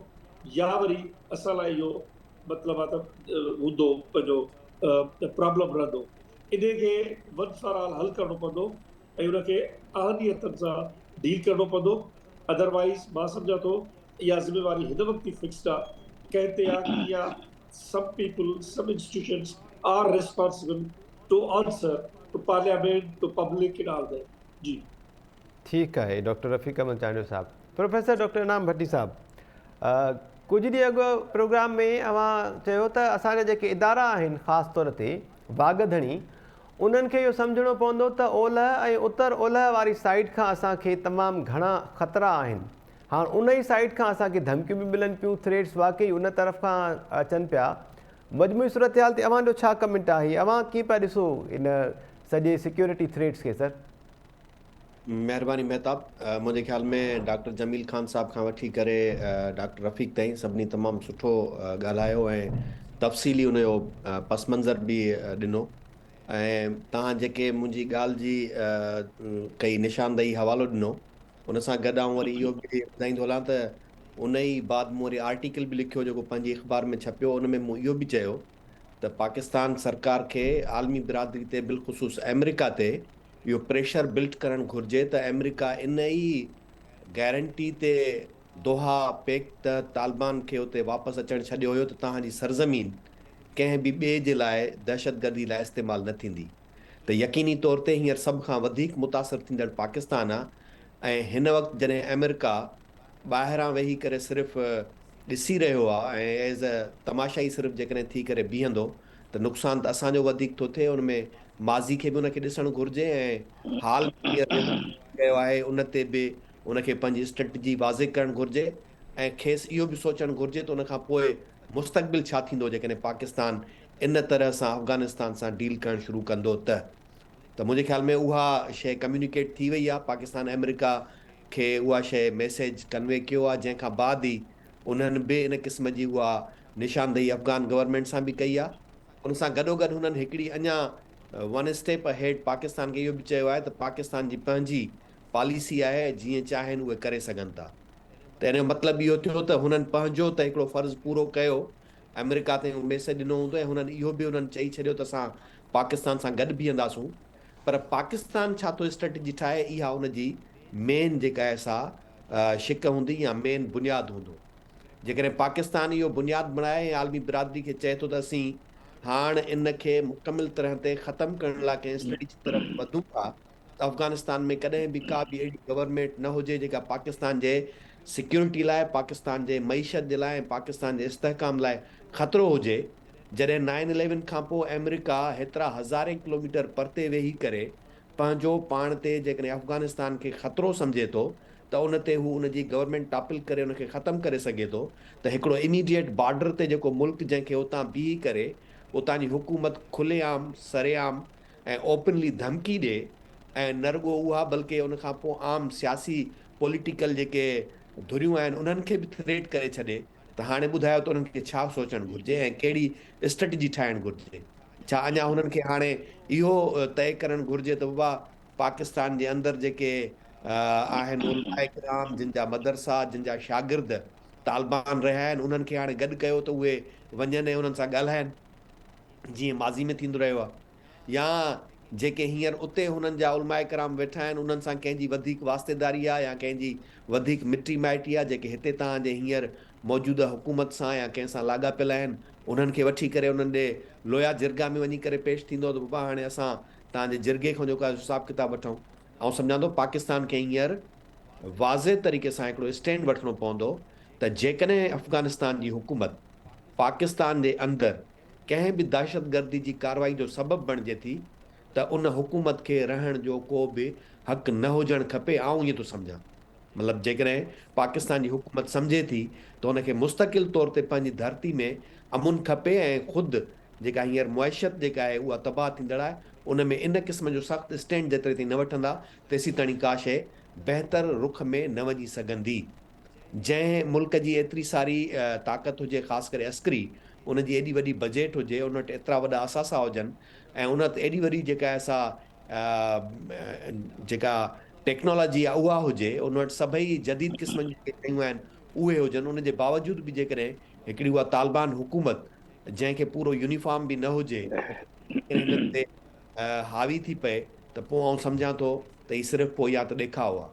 D: يا وري اسان لاء اهو مطلب آهي ته هوندو پنهنجو پرابلم رهندو. انهي کي ونس فار آل حل ڪرڻو پوندو ۽ ان کي آهني هٿن سان ڊيل ڪرڻو پوندو ادروائيز مان سمجهان ٿو اها ذميواري هن وقت ئي فڪسڊ آ ڪنهن تي آ ڪيئن آ some people some institutions are responsible to answer to parliament to public and all that جي.
A: ٺيڪ آهي ڊاڪٽر رفيق احمد چانڊيو صاحب. پروفيسر ڊاڪٽر انعام ڀٽي صاحب ڪجهه ڏينهن اڳ پروگرام ۾ اوهان چيو ته اسان جا جيڪي ادارا آهن خاص طور تي واڳ ڌڻي انهن کي اهو سمجهڻو پوندو ته اولهه ۽ اتر اولهه واري سائيڊ کان اسان کي تمام گهڻا خطرا آهن هاڻ ان ئي سائيڊ کان اسان کي ڌمڪيون به ملن پيون، ٿريٽس واقعي ان طرف کان اچن پيا. مجموعي صورتحال تي اوهان جو ڇا ڪمينٽ آهي؟ اوهان ڪيئن پيا ڏسو ان سڄي سيڪيورٽي ٿريٽس کي سر؟
E: مهرباني مهتاب. منهنجي خيال ۾ ڊاڪٽر جميل خان صاحب کان وٺي ڪري ڊاڪٽر رفيق تائين سڀني تمام سٺو ڳالهايو ۽ تفصيلي ان جو پس منظر به ڏنو ۽ توهان جيڪي منهنجي ڳالهه جي ڪئي نشاندهي حوالو ڏنو ان سان گڏ آئون وري اهو به ٻڌائيندو هلان ته ان ئي بعد مون وري آرٽيڪل به لکيو جيڪو پنهنجي اخبار ۾ ڇپيو ان ۾ مون اهو به چيو ته پاڪستان سرڪار کي عالمي برادري تي بالخصوص آمريڪا تي اهو پريشر بلٽ ڪرڻ گهرجي ته آمريڪا ان ئي گارنٽي تي دوحا پيڪٽ تحت طالبان کي اتي واپس اچڻ ڇڏيو هيو ته توهان جي سرزمين ڪنهن به ٻئي جي لاء دهشتگردي لاء استعمال نه ٿيندي. ته يقيني طور تي هينئر سڀ کان وڌيڪ متاثر ٿيندڙ پاڪستان آ ۽ هن وقت جڏهن آمريڪا ٻاهران ويهي ڪري صرف ڏسي رهيو آ ۽ ايز اي تماشائي صرف جيڪڏهن ٿي ڪري بيهندو ته نقصان ته اسان جو وڌيڪ ٿو ٿئي ان ۾ ماضي کي به ان کي ڏسڻ گهرجي ۽ حال ۾ هينئر جيڪو ٿي رهيو آهي ان تي به ان کي پنهنجي اسٽريٽجي واضح ڪرڻ گهرجي ۽ کيس اهو به سوچڻ گهرجي ته ان کان پوء مستقبل ڇا ٿيندو جيڪڏهن پاڪستان ان طرح سان افغانستان سان ڊيل ڪرڻ شروع ڪندو ته ته منهنجي خيال ۾ اها شيء ڪميونيڪيٽ ٿي وئي آهي پاڪستان آمريڪا کي اها شيء ميسيج ڪنوي ڪيو آهي جنهن کان بعد ئي انهن به ان قسم جي اها نشاندهي افغان گورنمينٽ سان به ڪئي آهي ان سان گڏوگڏ هنن هڪڙي اڃا ون اسٽيپ اهيڊ پاڪستان کي اهو به چيو آهي ته پاڪستان جي پنهنجي پاليسي آهي جيئن چاهين اهي ڪري سگهن ٿا ته ان جو مطلب اهو ٿيو ته هنن پنهنجو ته هڪڙو فرض پورو ڪيو آمريڪا تائين اهو ميسيج ڏنو هوندو ۽ هنن اهو به انهن چئي ڇڏيو ته اسان پاڪستان سان گڏ بيهنداسون پر پاڪستان ڇا ٿو اسٽريٽجي ٺاهي اها ان جي مين جيڪا آهي سا شڪ هوندي يا مين بنياد هوندو. جيڪڏهن پاڪستان اهو بنياد بڻائي ۽ عالمي برادري کي چئي ٿو ته اسين هاڻ ان کي مڪمل طرح تي ختم ڪرڻ لاء ڪنهن اسٽريٽجي طرف وڌون ٿا ته افغانستان ۾ ڪڏهن به ڪا به اهڙي گورنمينٽ نه هجي جيڪا پاڪستان جي سيڪيورٽي لاء، پاڪستان جي معيشت جي لاء ۽ پاڪستان جي استحڪام لاء خطرو هجي. جڏهن نائن اليون کانپوء آمريڪا هيترا هزارين ڪلوميٽر پرتي ويهي ڪري پنهنجو پاڻ تي جيڪڏهن افغانستان کي خطرو سمجهي ٿو ته ان تي هو ان جي گورنمينٽ ٽاپل ڪري ان کي ختم ڪري سگهي ٿو ته هڪڙو اميڊيٽ بارڊر تي جيڪو ملڪ جنهن کي اتان بيهي ڪري اتان جي حڪومت کلي عام سري عام ۽ اوپنلي ڌمڪي ڏي ۽ نه رڳو اها بلڪه ان کان پوء عام سياسي پوليٽيڪل جيڪي ڌريون آهن انهن کي به ٿريٽ ڪري ڇڏي ته هاڻي ٻڌايو ته انهن کي ڇا سوچڻ گهرجي ۽ ڪهڙي اسٽريٽجي ٺاهڻ گهرجي؟ ڇا اڃا هنن کي هاڻي اهو طئي ڪرڻ گهرجي ته بابا پاڪستان جي اندر جيڪي آهن علماء ڪرام جن جا مدرسا جن جا شاگرد طالبان رهيا آهن انهن کي هاڻي گڏ ڪيو ته اهي وڃن ۽ انهن سان ڳالهائن جيئن ماضي ۾ ٿيندو رهيو آهي. يا جيڪي هينئر اتي هنن جا علماء ڪرام ويٺا آهن انهن سان ڪنهن جي وڌيڪ واسطيداري آهي يا ڪنهن جي وڌيڪ مٽي مائٽي آهي جيڪي هتي توهان جي هينئر موجوده حڪومت سان يا ڪنهن سان لاڳاپيل آهن انهن کي وٺي ڪري انهن ڏي لويا جرگا ۾ وڃي ڪري پيش ٿيندو ته بابا هاڻي اسان توهان جي جرگي کان جيڪو آهي حساب ڪتاب وٺون. آئون سمجهان ٿو پاڪستان کي هينئر واضح طريقي سان هڪڙو اسٽينڊ وٺڻو پوندو ته جيڪڏهن افغانستان جي حڪومت پاڪستان جي اندر ڪنهن به دهشتگردي جي ڪارروائي جو سبب بڻجي ٿي ته ان حڪومت کي رهڻ جو ڪو به حق نه هجڻ کپي آئون ائين ٿو سمجهان مطلب جيڪڏهن پاڪستان جي حڪومت سمجهي ٿي ته ان کي مستقل طور تي پنهنجي ڌرتي ۾ امن کپي ۽ خود جيڪا هينئر معيشت جيڪا آهي اها تباهه ٿيندڙ آهي ان ۾ ان قسم جو سخت اسٽينڊ جيتري تائين نه وٺندا تيسيتاڻي ڪا شيء بهتر رخ ۾ نه وڃي سگهندي. جنهن ملڪ جي ايتري ساري طاقت هجي خاص ڪري عسڪري ان جي ايڏي وڏي بجيٽ هجي ان وٽ ايترا وڏا اثاثا هجن ۽ ان وٽ ايڏي وڏي جيڪا آهي سا جيڪا ٽيڪنالاجي آهي اها هجي ان وٽ سڀئي جديد قسم جون جيڪي شيون آهن اهي هجن ان جي باوجود به جيڪڏهن هڪڙي اها طالبان حڪومت جنهن کي پورو يونيفارم به نه هجي هنن تي حاوي ٿي پئي ته پوء آئون سمجهان ٿو ته هي صرف پوء يا ته ڏيکاء آ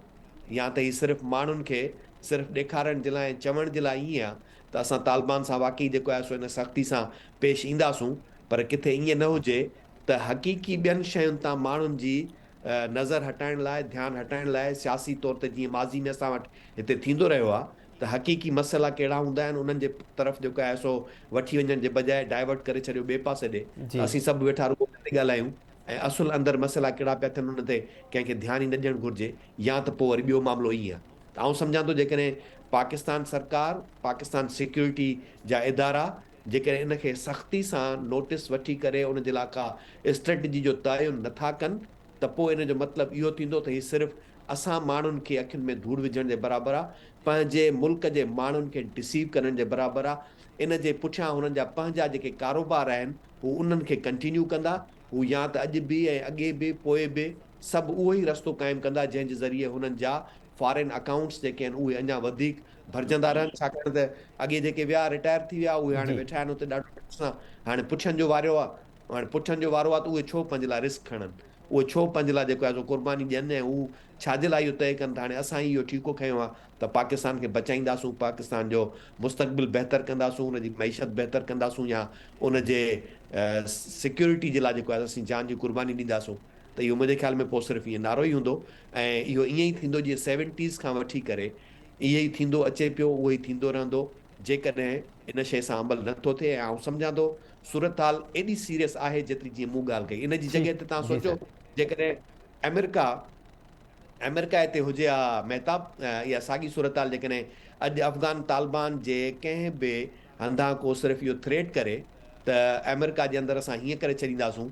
E: يا ته هي صرف ماڻهن کي صرف ڏيکارڻ جي لاء ۽ چوڻ جي لاء ائين آ ته اسان طالبان سان واقعي جيڪو آهي سو ان سختي سان پيش اينداسون پر ڪٿي ائين نه هجي ته حقيقي ٻين شين تان ماڻهن جي نظر هٽائڻ لاء ڌيان هٽائڻ لاء سياسي طور تي جيئن ماضي ۾ اسان وٽ هتي ٿيندو رهيو آ ته حقيقي مسئلا ڪهڙا هوندا آهن انهن جي طرف جيڪو آهي سو وٺي وڃڻ جي بجاء ڊائيورٽ ڪري ڇڏيو ٻئي پاسي ڏي ته اسين سڀ ويٺا رڳو ان تي ڳالهايون ۽ اصل اندر مسئلا ڪهڙا پيا ٿين ان تي ڪنهن کي ڌيان ئي نه ڏيڻ گهرجي يا ته پوء وري ٻيو معاملو ائين آهي ته آئون سمجهان ٿو جيڪڏهن پاڪستان سرڪار پاڪستان سيڪيورٽي جا ادارا جيڪڏهن ان کي سختي سان نوٽيس وٺي ڪري ان جي لاء ڪا اسٽريٽجي جو تعين نه ٿا ڪن ته پوء ان جو مطلب اهو ٿيندو ته هي صرف اسان ماڻهن کي اکين ۾ ڌوڙ وجهڻ جي برابر آ، پنهنجي ملڪ جي ماڻهن کي ڊسيو ڪرڻ جي برابر آ، ان جي پٺيان هنن جا پنهنجا جيڪي ڪاروبار آهن هو انهن کي ڪنٽينيو ڪندا، هو يا ته اڄ به ۽ اڳي به پوء به سڀ اهو ئي رستو قائم ڪندا جنهن جي ذريعي هنن جا فارين اڪائونٽس جيڪي آهن اهي اڃا وڌيڪ ڀرجندا رهن ڇاڪاڻ ته اڳي جيڪي ويا رٽائر ٿي ويا اهي هاڻي ويٺا آهن اتي ڏاڍو ٽائيم سان هاڻي پڇن جو واريو آ هاڻي پٺن جو وارو آهي ته اهي ڇو پنهنجي لاء رسڪ کڻن، اهي ڇو پنهنجي لاء جيڪو آهي سو قرباني ڏين ۽ هو ڇا جي لاء اهو طئي ڪن ته هاڻي اسان ئي اهو ٺيڪو کنيو آهي ته پاڪستان کي بچائينداسون، پاڪستان جو مستقبل بهتر ڪنداسون، ان جي معيشت بهتر ڪنداسون يا ان جي سيڪيورٽي جي لاء جيڪو آهي اسين جان جي قرباني ڏينداسون ته اهو منهنجي خيال ۾ پوء صرف ائين نعرو ئي هوندو ۽ اهو ائين ئي ٿيندو جيئن سيونٽيز کان وٺي ڪري اهي ئي ٿيندو اچي پيو اهو ئي ٿيندو رهندو جيڪڏهن ان شيء سان عمل نه ٿو ٿئي ۽ آئون سمجهان ٿو صورتحال ايڏي سيريس آهي جيتري جيئن مون ڳالهه ڪئي ان جي جڳهه تي توهان سوچو جيڪڏهن آمريڪا آمريڪا هتي هجي ها مهتاب اها ساڳي صورتحال جيڪڏهن اڄ افغان طالبان جي ڪنهن به هنڌان ڪو صرف اهو ٿريٽ ڪري ته آمريڪا جي اندر اسان هيئن ڪري ڇڏينداسون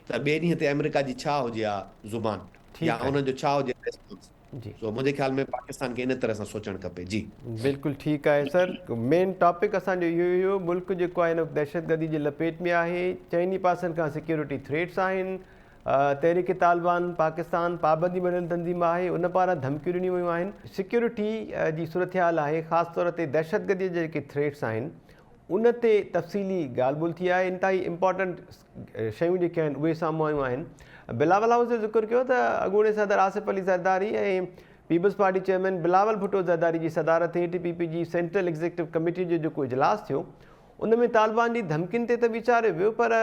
E: ته ٻئي ڏينهن تي آمريڪا جي ڇا هجي ها زبان يا انهن جو ڇا هجي ريسپانس
A: جي.
E: سو منهنجي خيال ۾ پاڪستان کي ان طرح سان سوچڻ کپي جي.
A: بلڪل ٺيڪ آهي سر مين ٽاپڪ اسان جو اهو ئي هيو ملڪ جيڪو آهي هن وقت دهشتگردي جي لپيٽ ۾ آهي چئني پاسن کان سيڪيورٽي ٿريٽس آهن تحريڪ طالبان پاڪستان پابندي مڙهيل تنظيم آهي ان پاران ڌمڪيون ڏنيون ويون آهن. سيڪيورٽي جي صورتحال آهي خاص طور تي دهشتگردي جا جيڪي ٿريٽس آهن ان تي تفصيلي ڳالهه ٻولهه ٿي آهي انتهائي امپارٽنٽ شيون جيڪي آهن اهي سامهون آيون آهن. بلاول هائوس جو ذڪر ڪيو ته اڳوڻي صدر Asif Ali Zardari ۽ Peoples Party chairman Bilawal Bhutto Zardari جي صدارت هيٺ پي پي جي سينٽرل ايگزيڪٽو ڪميٽي جو جيڪو اجلاس ٿيو ان ۾ طالبان جي ڌمڪين تي ته ويچاريو ويو پر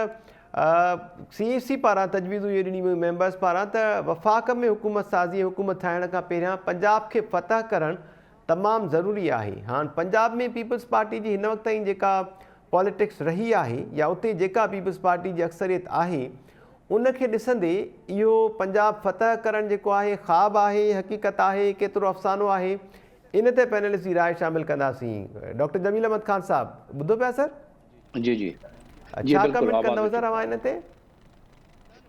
A: سي اي سي پاران تجويزون اهي ڏنيون ويون ميمبرز پاران ته وفاق ۾ حڪومت سازي ۽ حڪومت ٺاهڻ کان پهريان پنجاب کي فتح ڪرڻ تمام ضروري آهي. هاڻ پنجاب ۾ پيپلز پارٽي جي هن وقت تائين جيڪا پاليٽڪس رهي آهي يا اتي جيڪا پيپلز پارٽي جي اڪثريت آهي ان کي ڏسندي اهو پنجاب فتح ڪرڻ جيڪو آهي خواب آهي حقيقت آهي ڪيترو افسانو آهي ان تي پينلسٽ جي راء شامل ڪنداسين. ڊاڪٽر جميل احمد خان صاحب ٻڌو پيا سر؟
B: جي جي
A: جي ڇا بلڪل ڪمينٽ آواز ڪندؤ اچي سر اوهان ان تي؟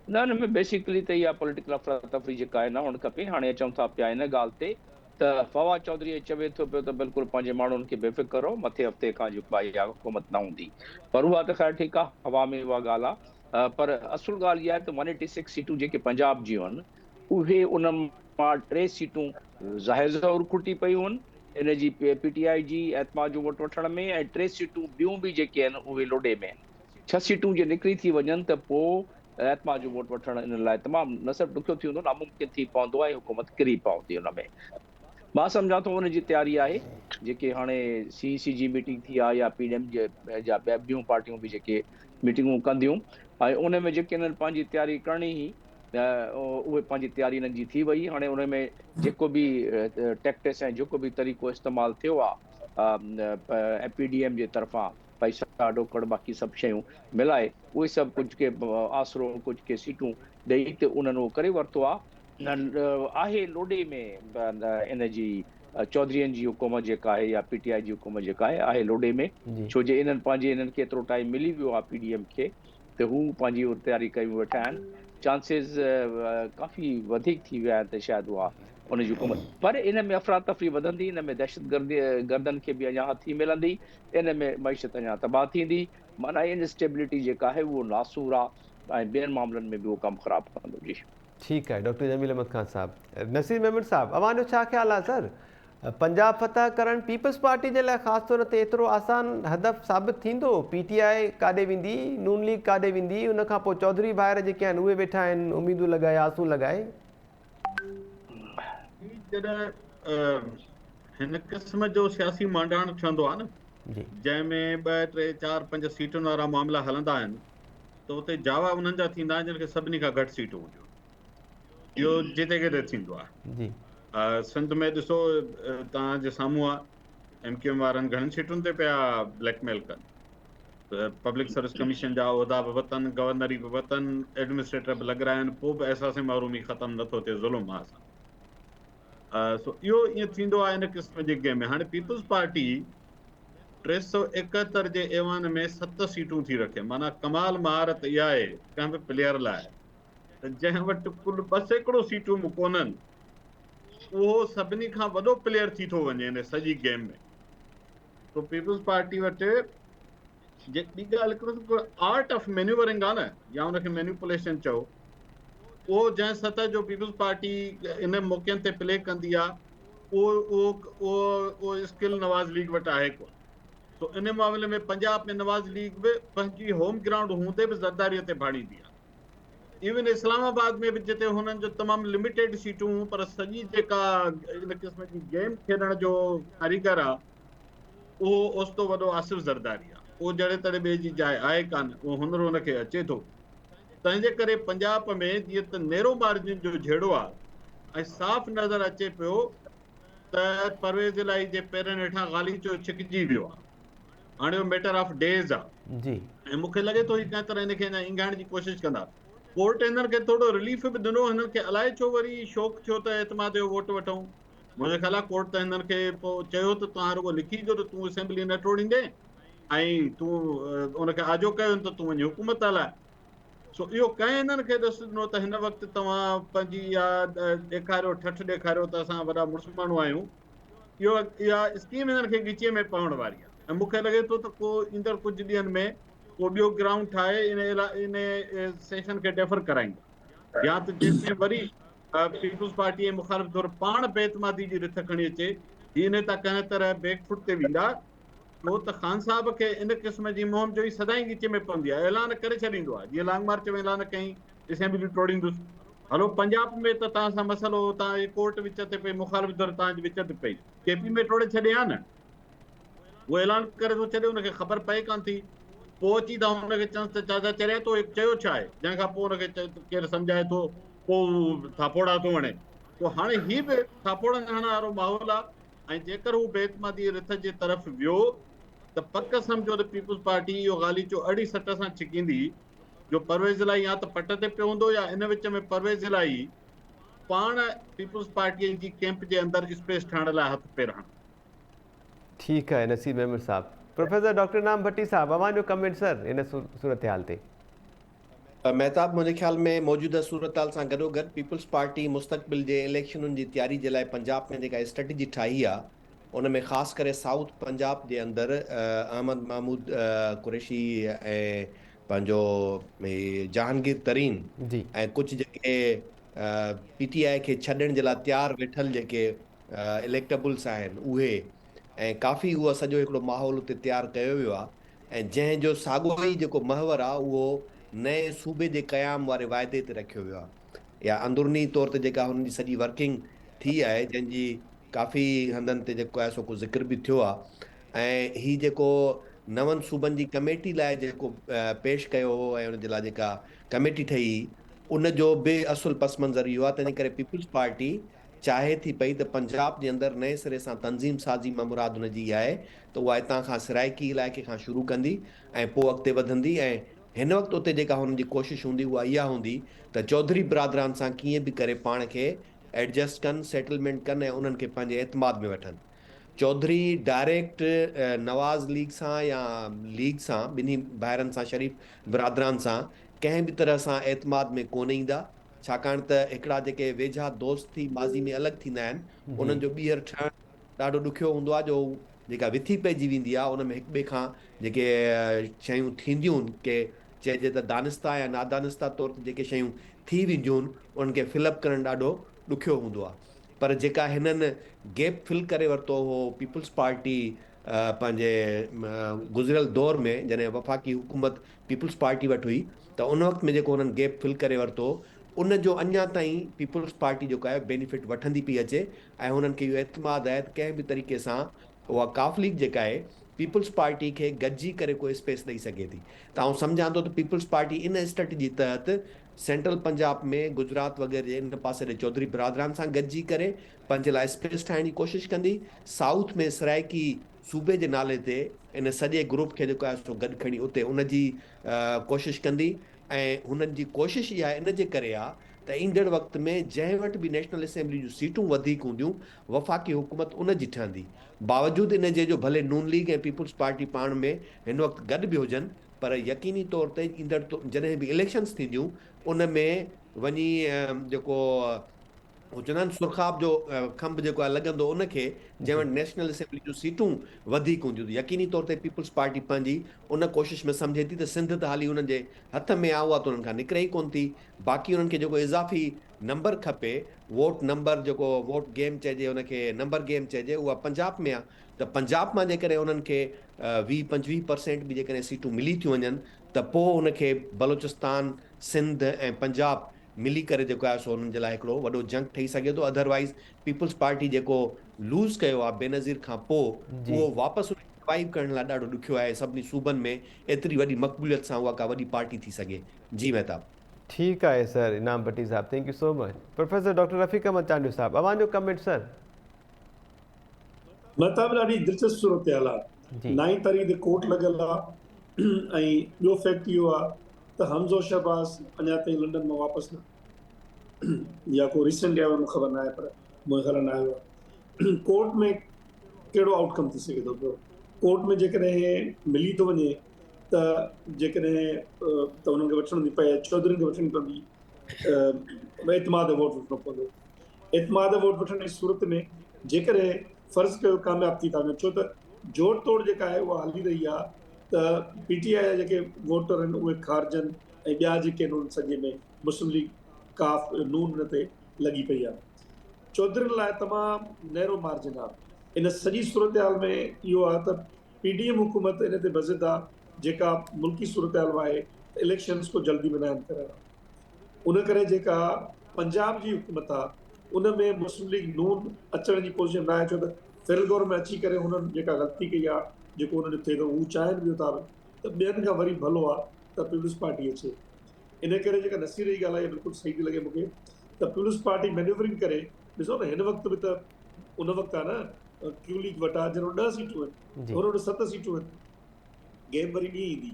B: نه ان ۾ بيسيڪلي ته اها پوليٽيڪل افراتفري جيڪا آهي نه هئڻ کپي هاڻي اچون ٿا پيا ان ڳالهه تي ته فواد چوڌري چوي ٿو پيو ته بلڪل پنهنجي ماڻهن کي بي فڪر رهو مٿي هفتي کان جيڪو آهي اها حڪومت نه هوندي پر اها ته خير ٺيڪ آهي هوا ۾ اها ڳالهه آهي پر اصل ڳالهه اها آهي ته ون ايٽي سڪس سيٽون جيڪي پنجاب جون آهن اهي انهن مان ٽي سيٽون ظاهر ظهور کٽي پيون آهن ان جي پي ٽي آء جي اعتماد جو ووٽ وٺڻ ۾ ۽ ٽي سيٽون ٻيون به جيڪي آهن اهي لوڏي ۾ آهن. ڇهه سيٽون جي نڪري ٿي وڃن ته پوء اعتماد جو ووٽ وٺڻ انهن لاء تمام نه صرف ڏکيو ٿي ويندو ناممڪن ٿي پوندو ۽ حڪومت ڪري پوندي ان ۾ مان سمجهان ٿو ان جي تياري آهي جيڪي هاڻي سي اي سي جي ميٽنگ ٿي آهي يا پي ڊي ايم جا ٻيون پارٽيون به جيڪي ميٽنگون ڪنديون ۽ ان ۾ جيڪي انهن پنهنجي تياري ڪرڻي هئي ته اهي پنهنجي تياري انهن جي ٿي وئي هاڻي ان ۾ جيڪو به ٽيڪٽس ۽ جيڪو به طريقو استعمال ٿيو آهي پي ڊي ايم جي طرفان پئسا ڏوڪڙ باقي سڀ شيون ملائي اهي سڀ ڪجهه کي آسرو ڪجهه کي سيٽون ڏئي ته انهن اهو ڪري ورتو آهي آهي لوڏي ۾ ان جي چوڌرين جي حڪومت جيڪا آهي يا پي ٽي آء جي حڪومت جيڪا آهي آهي لوڏي ۾ ڇو جي انهن پنهنجي انهن کي ايترو ٽائيم ملي ويو آهي پي ڊي ايم کي ته هو پنهنجي اها تياري ڪيون ويٺا آهن چانسز ڪافي وڌيڪ ٿي ويا آهن ته شايد اها ان جي حڪومت پر ان ۾ افراتفري وڌندي ان ۾ دهشتگردي گردن کي به اڃا هٿي ملندي ان ۾ معيشت اڃا تباهه ٿيندي معنيٰ ان اسٽيبلٽي جيڪا آهي اهو ناسور آهي ۽ ٻين معاملن ۾ به اهو ڪم خراب ڪندو جي.
A: ٺيڪ آهي ڊاڪٽر جميل احمد خان صاحب. نصير ميمڻ صاحب اوهان جو ڇا خيال آهي سر پنجاب فتح ڪرڻ پيپلز پارٽي جي لاء خاص طور تي ايترو آسان هدف ثابت ٿيندو؟ پي ٽي آء ڪاڏي ويندي، نون ليگ ڪاڏي ويندي، ان کان پوء چوڌري ڀائر جيڪي آهن اهي ويٺا آهن اميدون لڳائي آسون لڳائي.
C: هي جڏهن هن قسم جو سياسي مانڊاڻ ٺهندو آهي نه جنهن ۾ ٻه ٽي چار پنج سيٽن وارا معاملا هلندا آهن ته اتي جاوا انهن جا ٿيندا آهن جن کي سڀني کان گهٽ سيٽون هونديون آهن. اهو جتي ڪٿي ٿيندو آهي. جي. سنڌ ۾ ڏسو توهان جي سامهون آهي ايم ڪيو ايم وارن گهڻن سيٽن تي پيا بليڪ ميل ڪن. پبلڪ سروس ڪميشن جا عهدا به وتن، گورنري به وتن، ايڊمنسٽريٽر به لڳرائن پوء به احساس محرومي ختم نٿو ٿئي ظلم آهي اسان سو اهو ائين ٿيندو آهي ان قسم جي گيم ۾ هاڻي پيپلز پارٽي 371 جي ايوان ۾ ست سيٽون ٿي رکي معنيٰ ڪمال مهارت اها آهي ڪنهن به پليئر لاء ته جنهن وٽ ڪل 2% سيٽون به ڪونهن اهو سڀني کان وڏو پليئر ٿي ٿو وڃي ان سڄي گيم ۾ سو پيپلز پارٽي وٽ جي ٻي ڳالهه هڪڙو آرٽ آف مينيورنگ آ نه يا ان کي مينيپوليشن چئو اهو جنهن سطح جو پيپلز پارٽي ان موقعن تي پلي ڪندي آ اهو اهو اهو اهو اسڪل نواز ليگ وٽ آهي ڪونه سو ان معاملي ۾ پنجاب ۾ نواز ليگ به پنهنجي هوم گرائونڊ هوندي به زرداري تي ڀاڙيندي آ ايون اسلام آباد ۾ به جتي هنن جو تمام لميٽيڊ سيٽون هيون پر سڄي جيڪا ان قسم جي گيم کيڏڻ جو ڪاريگر آ اهو اوستو وڏو آصف زرداري آ اهو جهڙي تهڙي ٻئي جي جاء آهي ڪانه اهو هنر هن کي اچي ٿو تنهن جي ڪري پنجاب ۾ جيئن ته نيرو مارجن جو جهيڙو آ ۽ صاف نظر اچي پيو ته پرويز الاهي جي پيرن هيٺان غاليچو ڇڪجي ويو آ هاڻي اهو ميٽر آف ڊيز آ. جي. ۽ مون کي لڳي ٿو هي ڪنهن طرح هن کي اڃا اينگهائڻ جي ڪوشش ڪندا. ڪورٽ هنن کي ٿورو رليف به ڏنو هنن کي الائي ڇو وري شوق ٿيو ته اعتماد جو ووٽ وٺون. منهنجو خيال آ ڪورٽ ته هنن کي پوء چيو ته توهان رڳو لکي ڏيو ته تون اسيمبلي نه ٽوڙيندين ۽ تون ان کي آجو ڪيو ته تون وڃي حڪومت هلاء. سو اهو ڪنهن هنن کي ڏس ڏنو ته هن وقت توهان پنهنجي اها ڏيکاريو ٺٺ ڏيکاريو ته اسان وڏا مڙس ماڻهو آهيون. اهو اها اسڪيم هنن کي ڳچيء ۾ پوڻ واري آهي ۽ مون کي لڳي ٿو ته ڪو ايندڙ ڪجهه ڏينهن ۾ ڪو ٻيو گرائونڊ ٺاهي ان ان سيشن کي ڊيفر ڪرائيندا يا ته جيستائين وري پيپلز پارٽي ۽ مخالف ڌر پاڻ بي اعتمادي جي رٿ کڻي اچي، هي انهي تان ڪنهن طرح بيڪ فوٽ تي ويندا، ڇو ته خان صاحب کي ان قسم جي مهم جوئي سدائين ڳچي ۾ پوندي آهي، اعلان ڪري ڇڏيندو آهي، جيئن لانگ مارچ ۾ اعلان ڪيائين اسيمبليون ٽوڙيندس، هلو پنجاب ۾ ته توهان سان مسئلو هو، توهان جي ڪورٽ وچ تي پئي، مخالف ڌر توهان جي وچ تي پئي، ڪي پي ۾ ٽوڙي ڇڏي ها نه. هو اعلان ڪري ٿو ڇڏي، ان کي خبر پئي ڪانه ٿي. پوء اچي ٿا هن کي چونس ته چاچا چريا تو چيو ڇا آهي؟ جنهن کان پوء هن کي ڪير سمجهائي ٿو، پوء هو ٿاڦوڙا ٿو هڻي. سو هاڻي هي به ٿاڦوڙن هڻڻ وارو ماحول آهي ۽ جيڪر هو بي اعتمادي رٿ جي طرف ويو ته پڪ سمجهو ته پيپلز پارٽي اهو غاليچو اهڙي سٽ سان ڇڪيندي جو پرويز الاهي يا ته پٽ تي پيو هوندو يا ان وچ ۾ پرويز الاهي پاڻ پيپلز پارٽيء جي ڪئمپ جي اندر اسپيس ٺاهڻ لاء هٿ پير هڻندو.
A: ٺيڪ آهي نصير ميمڻ صاحب. پروفيسر ڊاڪٽر انعام ڀٽي صاحب اوهان جو ڪمينٽ سر ان صورتحال تي.
E: مهتاب منهنجي خيال ۾ موجوده صورتحال سان گڏوگڏ پيپلز پارٽي مستقبل جي اليڪشنن جي تياري جي لاء پنجاب ۾ جيڪا اسٽريٽجي ٺاهي آهي ان ۾ خاص ڪري سائوٿ پنجاب جي اندر احمد محمود قريشي ۽ پنهنجو هي جهانگير ترين ۽ ڪجهه جيڪي پي ٽي آء کي ڇڏڻ جي لاء تيار ويٺل جيڪي اليڪٽبلس آهن اهي ۽ ڪافي اهو سڄو هڪڙو ماحول اتي تيار ڪيو ويو آهي ۽ جنهن جو ساڳو ئي جيڪو محور آهي اهو نئين صوبي جي قيام واري واعدي تي رکيو ويو آهي يا اندروني طور تي جيڪا هنن جي سڄي ورڪنگ ٿي آهي جنهن جي ڪافي هنڌن تي جيڪو آهي سو ڪو ذڪر به ٿيو آهي ۽ هي جيڪو نون صوبن جي ڪميٽي لاء جيڪو پيش ڪيو هو ۽ ان جي لاء جيڪا ڪميٽي ٺهي ان جو به اصل پس منظر اهو آهي تنهن ڪري پيپلز پارٽي چاهي ٿي پئي ته پنجاب جي اندر نئين سري سان تنظيم سازي مان مراد ان جي اها آهي ته اها هتان کان سرائيڪي علائقي کان شروع ڪندي ۽ پوء اڳتي وڌندي ۽ هن وقت اتي جيڪا هنن جي ڪوشش هوندي اها اها هوندي ته چوڌري برادران سان ڪيئن به ڪري پاڻ کي ايڊجسٽ ڪن، سيٽلمينٽ ڪن ۽ انهن کي پنهنجي اعتماد ۾ وٺن. چوڌري ڊائريڪٽ نواز ليگ سان يا ليگ سان ٻنهي ڀائرن سان شريف برادران سان ڪنهن به طرح سان اعتماد ۾ ڪونه ايندا. ڇاڪاڻ ته هڪڙا جيڪي ويجها دوست ٿي ماضي ۾ الڳ ٿيندا آهن، انهن جو ٻيهر ٺهڻ ڏاڍو ڏکيو هوندو آهي جو جيڪا وٿي پئجي ويندي آهي ان ۾ هڪ ٻئي کان جيڪي شيون ٿينديون ڪي چئجي ته دانسته يا نادانسته طور تي جيڪي شيون ٿي وينديون انهن کي فل اپ ڪرڻ ڏاڍو ڏکيو هوندو آهي پر جيڪا هنن گيپ فل ڪري ورتو هو پيپلز پارٽي پنهنجي گذريل دور ۾ جڏهن وفاقي حڪومت پيپلز پارٽي وٽ هئي ته ان وقت ۾ جيڪو هنن گيپ فل ڪري ورتو ان جو اڃا تائين پيپلز پارٽي جيڪو آهي بينيفٽ وٺندي پئي اچي ۽ هنن کي اهو اعتماد آهي ته ڪنهن به طريقي سان اها قاف ليگ جيڪا آهي پيپلز پارٽي کي گڏجي ڪري ڪو اسپيس ڏئي سگهي ٿي ته آئون سمجهان ٿو ته پيپلز پارٽي ان اسٽريٽجي تحت سينٽرل پنجاب ۾ گجرات وغيره جي ان پاسي ڏي چوڌري برادران سان گڏجي ڪري پنهنجي لاء اسپيس ٺاهڻ جي ڪوشش ڪندي سائوٿ ۾ سرائيڪي صوبي جي نالي تي ان سڄي گروپ کي جيڪو آهي سو گڏ کڻي اتي ان جي ڪوشش ڪندي ۽ هنن جي ڪوشش اها ان جي ڪري آ ته ايندڙ وقت ۾ جنهن وٽ به نيشنل اسيمبلي جون سيٽون وڌيڪ هونديون وفاقي حڪومت ان جي ٺهندي باوجود ان جي جو ڀلي نون ليگ ۽ پيپلز پارٽي پاڻ ۾ هن وقت گڏ به هجن پر يقيني طور تي ايندڙ جڏهن به اليڪشنز ٿينديون ان ۾ وڃي جيڪو هو چوندا آهن سرخاب جو کنڀ جيڪو آهي لڳندو ان کي جنهن وٽ نيشنل اسيمبلي جون سيٽون وڌيڪ هونديون ته يقيني طور تي پيپلز پارٽي پنهنجي ان ڪوشش ۾ سمجهي ٿي ته سنڌ ته حالي انهن جي هٿ ۾ آهي اها ته انهن کان نڪري ئي ڪونه ٿي باقي انهن کي جيڪو اضافي نمبر کپي ووٽ نمبر جيڪو ووٽ گيم چئجي ان کي نمبر گيم چئجي اها پنجاب ۾ آهي ته پنجاب مان جيڪڏهن انهن کي 20 25 پرسينٽ به جيڪڏهن سيٽون ملي ٿيون وڃن ته پوء ان کي بلوچستان سنڌ ۽ پنجاب ملي ڪري جيڪو آهي سو انهن جي لاء هڪڙو وڏو جنگ ٺهي سگهي ٿو اڌروائيز پيپلز پارٽي جيڪو لوز ڪيو آهي بينظير کان پوء اهو واپس ان کي روائيو ڪرڻ لاء ڏاڍو ڏکيو آهي سڀني صوبن ۾ ايتري وڏي مقبوليت سان اها ڪا وڏي پارٽي ٿي سگهي جي مهتاب.
A: ٺيڪ آهي سر انعام ڀٽي صاحب thank you so much professor doctor Rafiq Ahmed Chandio صاحب اوهان جو ڪمينٽ سر.
D: مهتاب ڏاڍي دلچسپ صورتحال آهي نائين تاريخ تي ڪورٽ لڳل آهي ۽ ٻيو فيڪٽ اهو آهي ته حمزو شهباز اڃا تائين لنڊن مان واپس نه يا ڪو ريسنٽلي آيو مون خبر ناهي پر منهنجي خيال نه آيو آهي ڪورٽ ۾ ڪهڙو آئوٽ ڪم ٿي سگهي ٿو پيو ڪورٽ ۾ جيڪڏهن ملي ٿو وڃي ته جيڪڏهن ته انهن کي وٺڻ ٿي پئي چوڌرين کي وٺڻي پوندي اعتماد ووٽ وٺڻو پوندو اعتماد ووٽ وٺڻ جي صورت ۾ جيڪڏهن فرض ڪيو ڪامياب ٿي ٿا وڃن ڇو ته جوڙ توڙ جيڪا آهي اها هلي رهي آهي ته پي ٽي آء جا جيڪي ووٽر آهن اهي کارجن ۽ ٻيا جيڪي آهن ان سڄي ۾ مسلم ليگ ڪاف نون ان تي لڳي پئي آهي. چوڌرين لاء تمام نيرو مارجن آهي. ان سڄي صورتحال ۾ اهو آهي ته پي ڊي ايم حڪومت ان تي بضد آهي جيڪا ملڪي صورتحال ۾ آهي ته اليڪشنز ڪو جلدي ۾ ناهن ڪرائڻا. ان ڪري جيڪا پنجاب جي حڪومت آهي ان ۾ مسلم ليگ نون اچڻ جي پوزيشن ناهي ڇو ته فيڊرل گورنمينٽ اچي ڪري هنن جيڪا غلطي ڪئي آهي جيڪو انهن جو ٿئي ٿو هو چاهين به ٿا ته ٻين کان وري ڀلو آهي ته پيپلز پارٽي اچي. ان ڪري جيڪا نصير جي ڳالهه آهي بلڪل صحيح ٿي لڳي مون کي ته پيپلز پارٽي مينيورنگ ڪري ڏسو نه هن وقت به ته ان وقت آهي نه ڪيو ليگ وٽ آهي جن وٽ 10 سيٽون آهن هن وٽ 7 سيٽون آهن گيم وري ٻي ايندي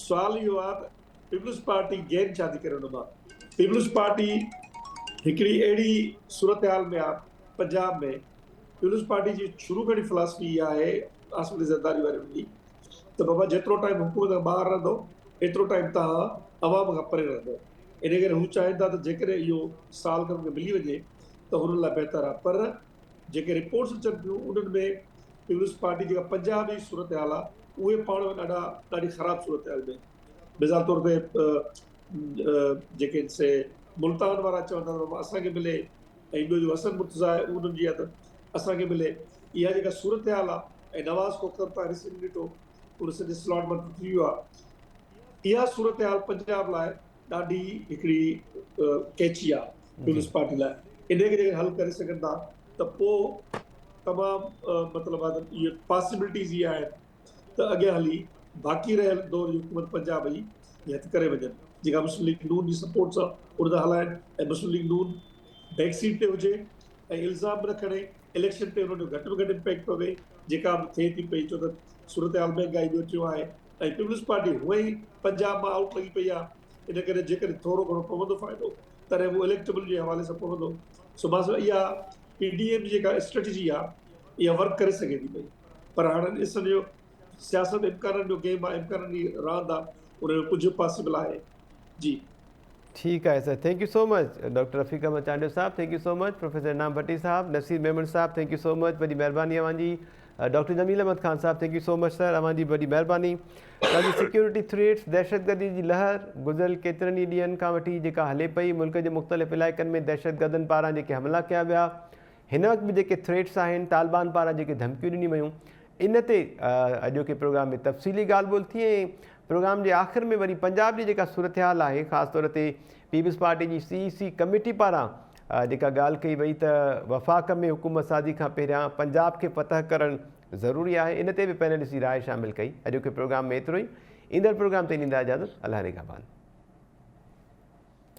D: سوال اهو آهي ته پيپلز پارٽي گين ڇا ٿي ڪري ان مان پيپلز پارٽي هڪڙي اهڙي صورتحال ۾ آهي پنجاب ۾ پيپلز پارٽي جي شروع کان فلاسفي اها آهي آصف علي زرداري واري جي ته بابا جيترو ٽائيم حڪومت کان ٻاهر رهندو ايترو ٽائيم توهان عوام کان پري رهندو ان ڪري هو چاهين ٿا ته جيڪڏهن اهو سال کن کي ملي وڃي ته هنن لاء بهتر آهي پر جيڪي رپورٽس اچن پيون انهن ۾ پيپلز پارٽي جيڪا پنجاب جي صورتحال آهي اهي پاڻ ۾ ڏاڍا ڏاڍي خراب صورتحال ۾ مثال طور تي جيڪي سي ملتان وارا چون ٿا ته بابا اسان کي ملي ۽ ٻيو جو حسن مرتضيٰ آهي انهن جي آهي ته اسان کي ملي اها جيڪا صورتحال آهي ۽ نواز کوکر تان ريسينٽلي ڏٺو ان سڄي سلاٽ مان ٽٽي ويو آهي اها صورتحال پنجاب لاء ڏاڍي هڪڙي ڪيچي آهي پيپلز پارٽي لاء ان کي جيڪڏهن حل ڪري سگهن ٿا ته پوء تمام مطلب آهي ته اهي پاسيبلٽيز اهي آهن ته اڳيان هلي باقي رهيل دور جي حڪومت پنجاب جي هٿ ڪري وڃن جيڪا مسلم ليگ نون جي سپورٽ سان ان تي هلائن ۽ مسلم ليگ نون بيڪ سيٽ تي هجي ۽ الزام به نه کڻي اليڪشن تي انهن جو گهٽ ۾ گهٽ امپيڪٽ پوي جيڪا به ٿئي ٿي پئي ڇو ته صورتحال مهنگائي جو ٽيون آهي ۽ پيپلز پارٽي هونئن ئي پنجاب مان آئوٽ لڳي پئي آهي ان ڪري جيڪڏهن ٿورو گهڻو پوندو فائدو تڏهن اهو اليڪٽبل جي حوالي سان پوندو سو مان سمجهان اها پي ڊي ايم جي جيڪا اسٽريٽجي آهي اها ورڪ ڪري سگهي ٿي پئي پر هاڻي ڏسڻ جو سياست امڪانن جو گيم آهي امڪانن جي راند آهي ان ۾ ڪجهه پاسيبل آهي جي.
A: ٺيڪ آهي sir thank you so much doctor Rafiq Ahmed Chandio صاحب thank you so much professor Inam Bhatti صاحب نصير ميمڻ صاحب thank you so much وڏي مهرباني اوهان جي ڊاڪٽر جميل احمد خان صاحب thank you so much sir اوهان جي وڏي مهرباني توهان جي سيڪيورٽي ٿريٽس دهشتگردي جي لهر گذريل ڪيترن ئي ڏينهن کان وٺي جيڪا هلي پئي ملڪ جي مختلف علائقن ۾ دهشتگردن پاران جيڪي حملا ڪيا ويا هن وقت به جيڪي ٿريٽس آهن طالبان پاران جيڪي ڌمڪيون ڏنيون ويون ان تي اڄوڪي پروگرام ۾ تفصيلي ڳالهه ٻولهه ٿي ۽ پروگرام جي آخر ۾ وري پنجاب جي جيڪا صورتحال آهي خاص طور تي پيپلز پارٽي جي سي اي سي ڪميٽي پاران جيڪا ڳالهه ڪئي وئي ته وفاق ۾ حڪومت سازي کان پهريان پنجاب کي فتح ڪرڻ ضروري آهي ان تي به پينلسٽ جي راء شامل ڪئي اڄوڪي پروگرام ۾ ايترو ئي ايندڙ پروگرام تائين ڏيندا اجازت الله نگهبان.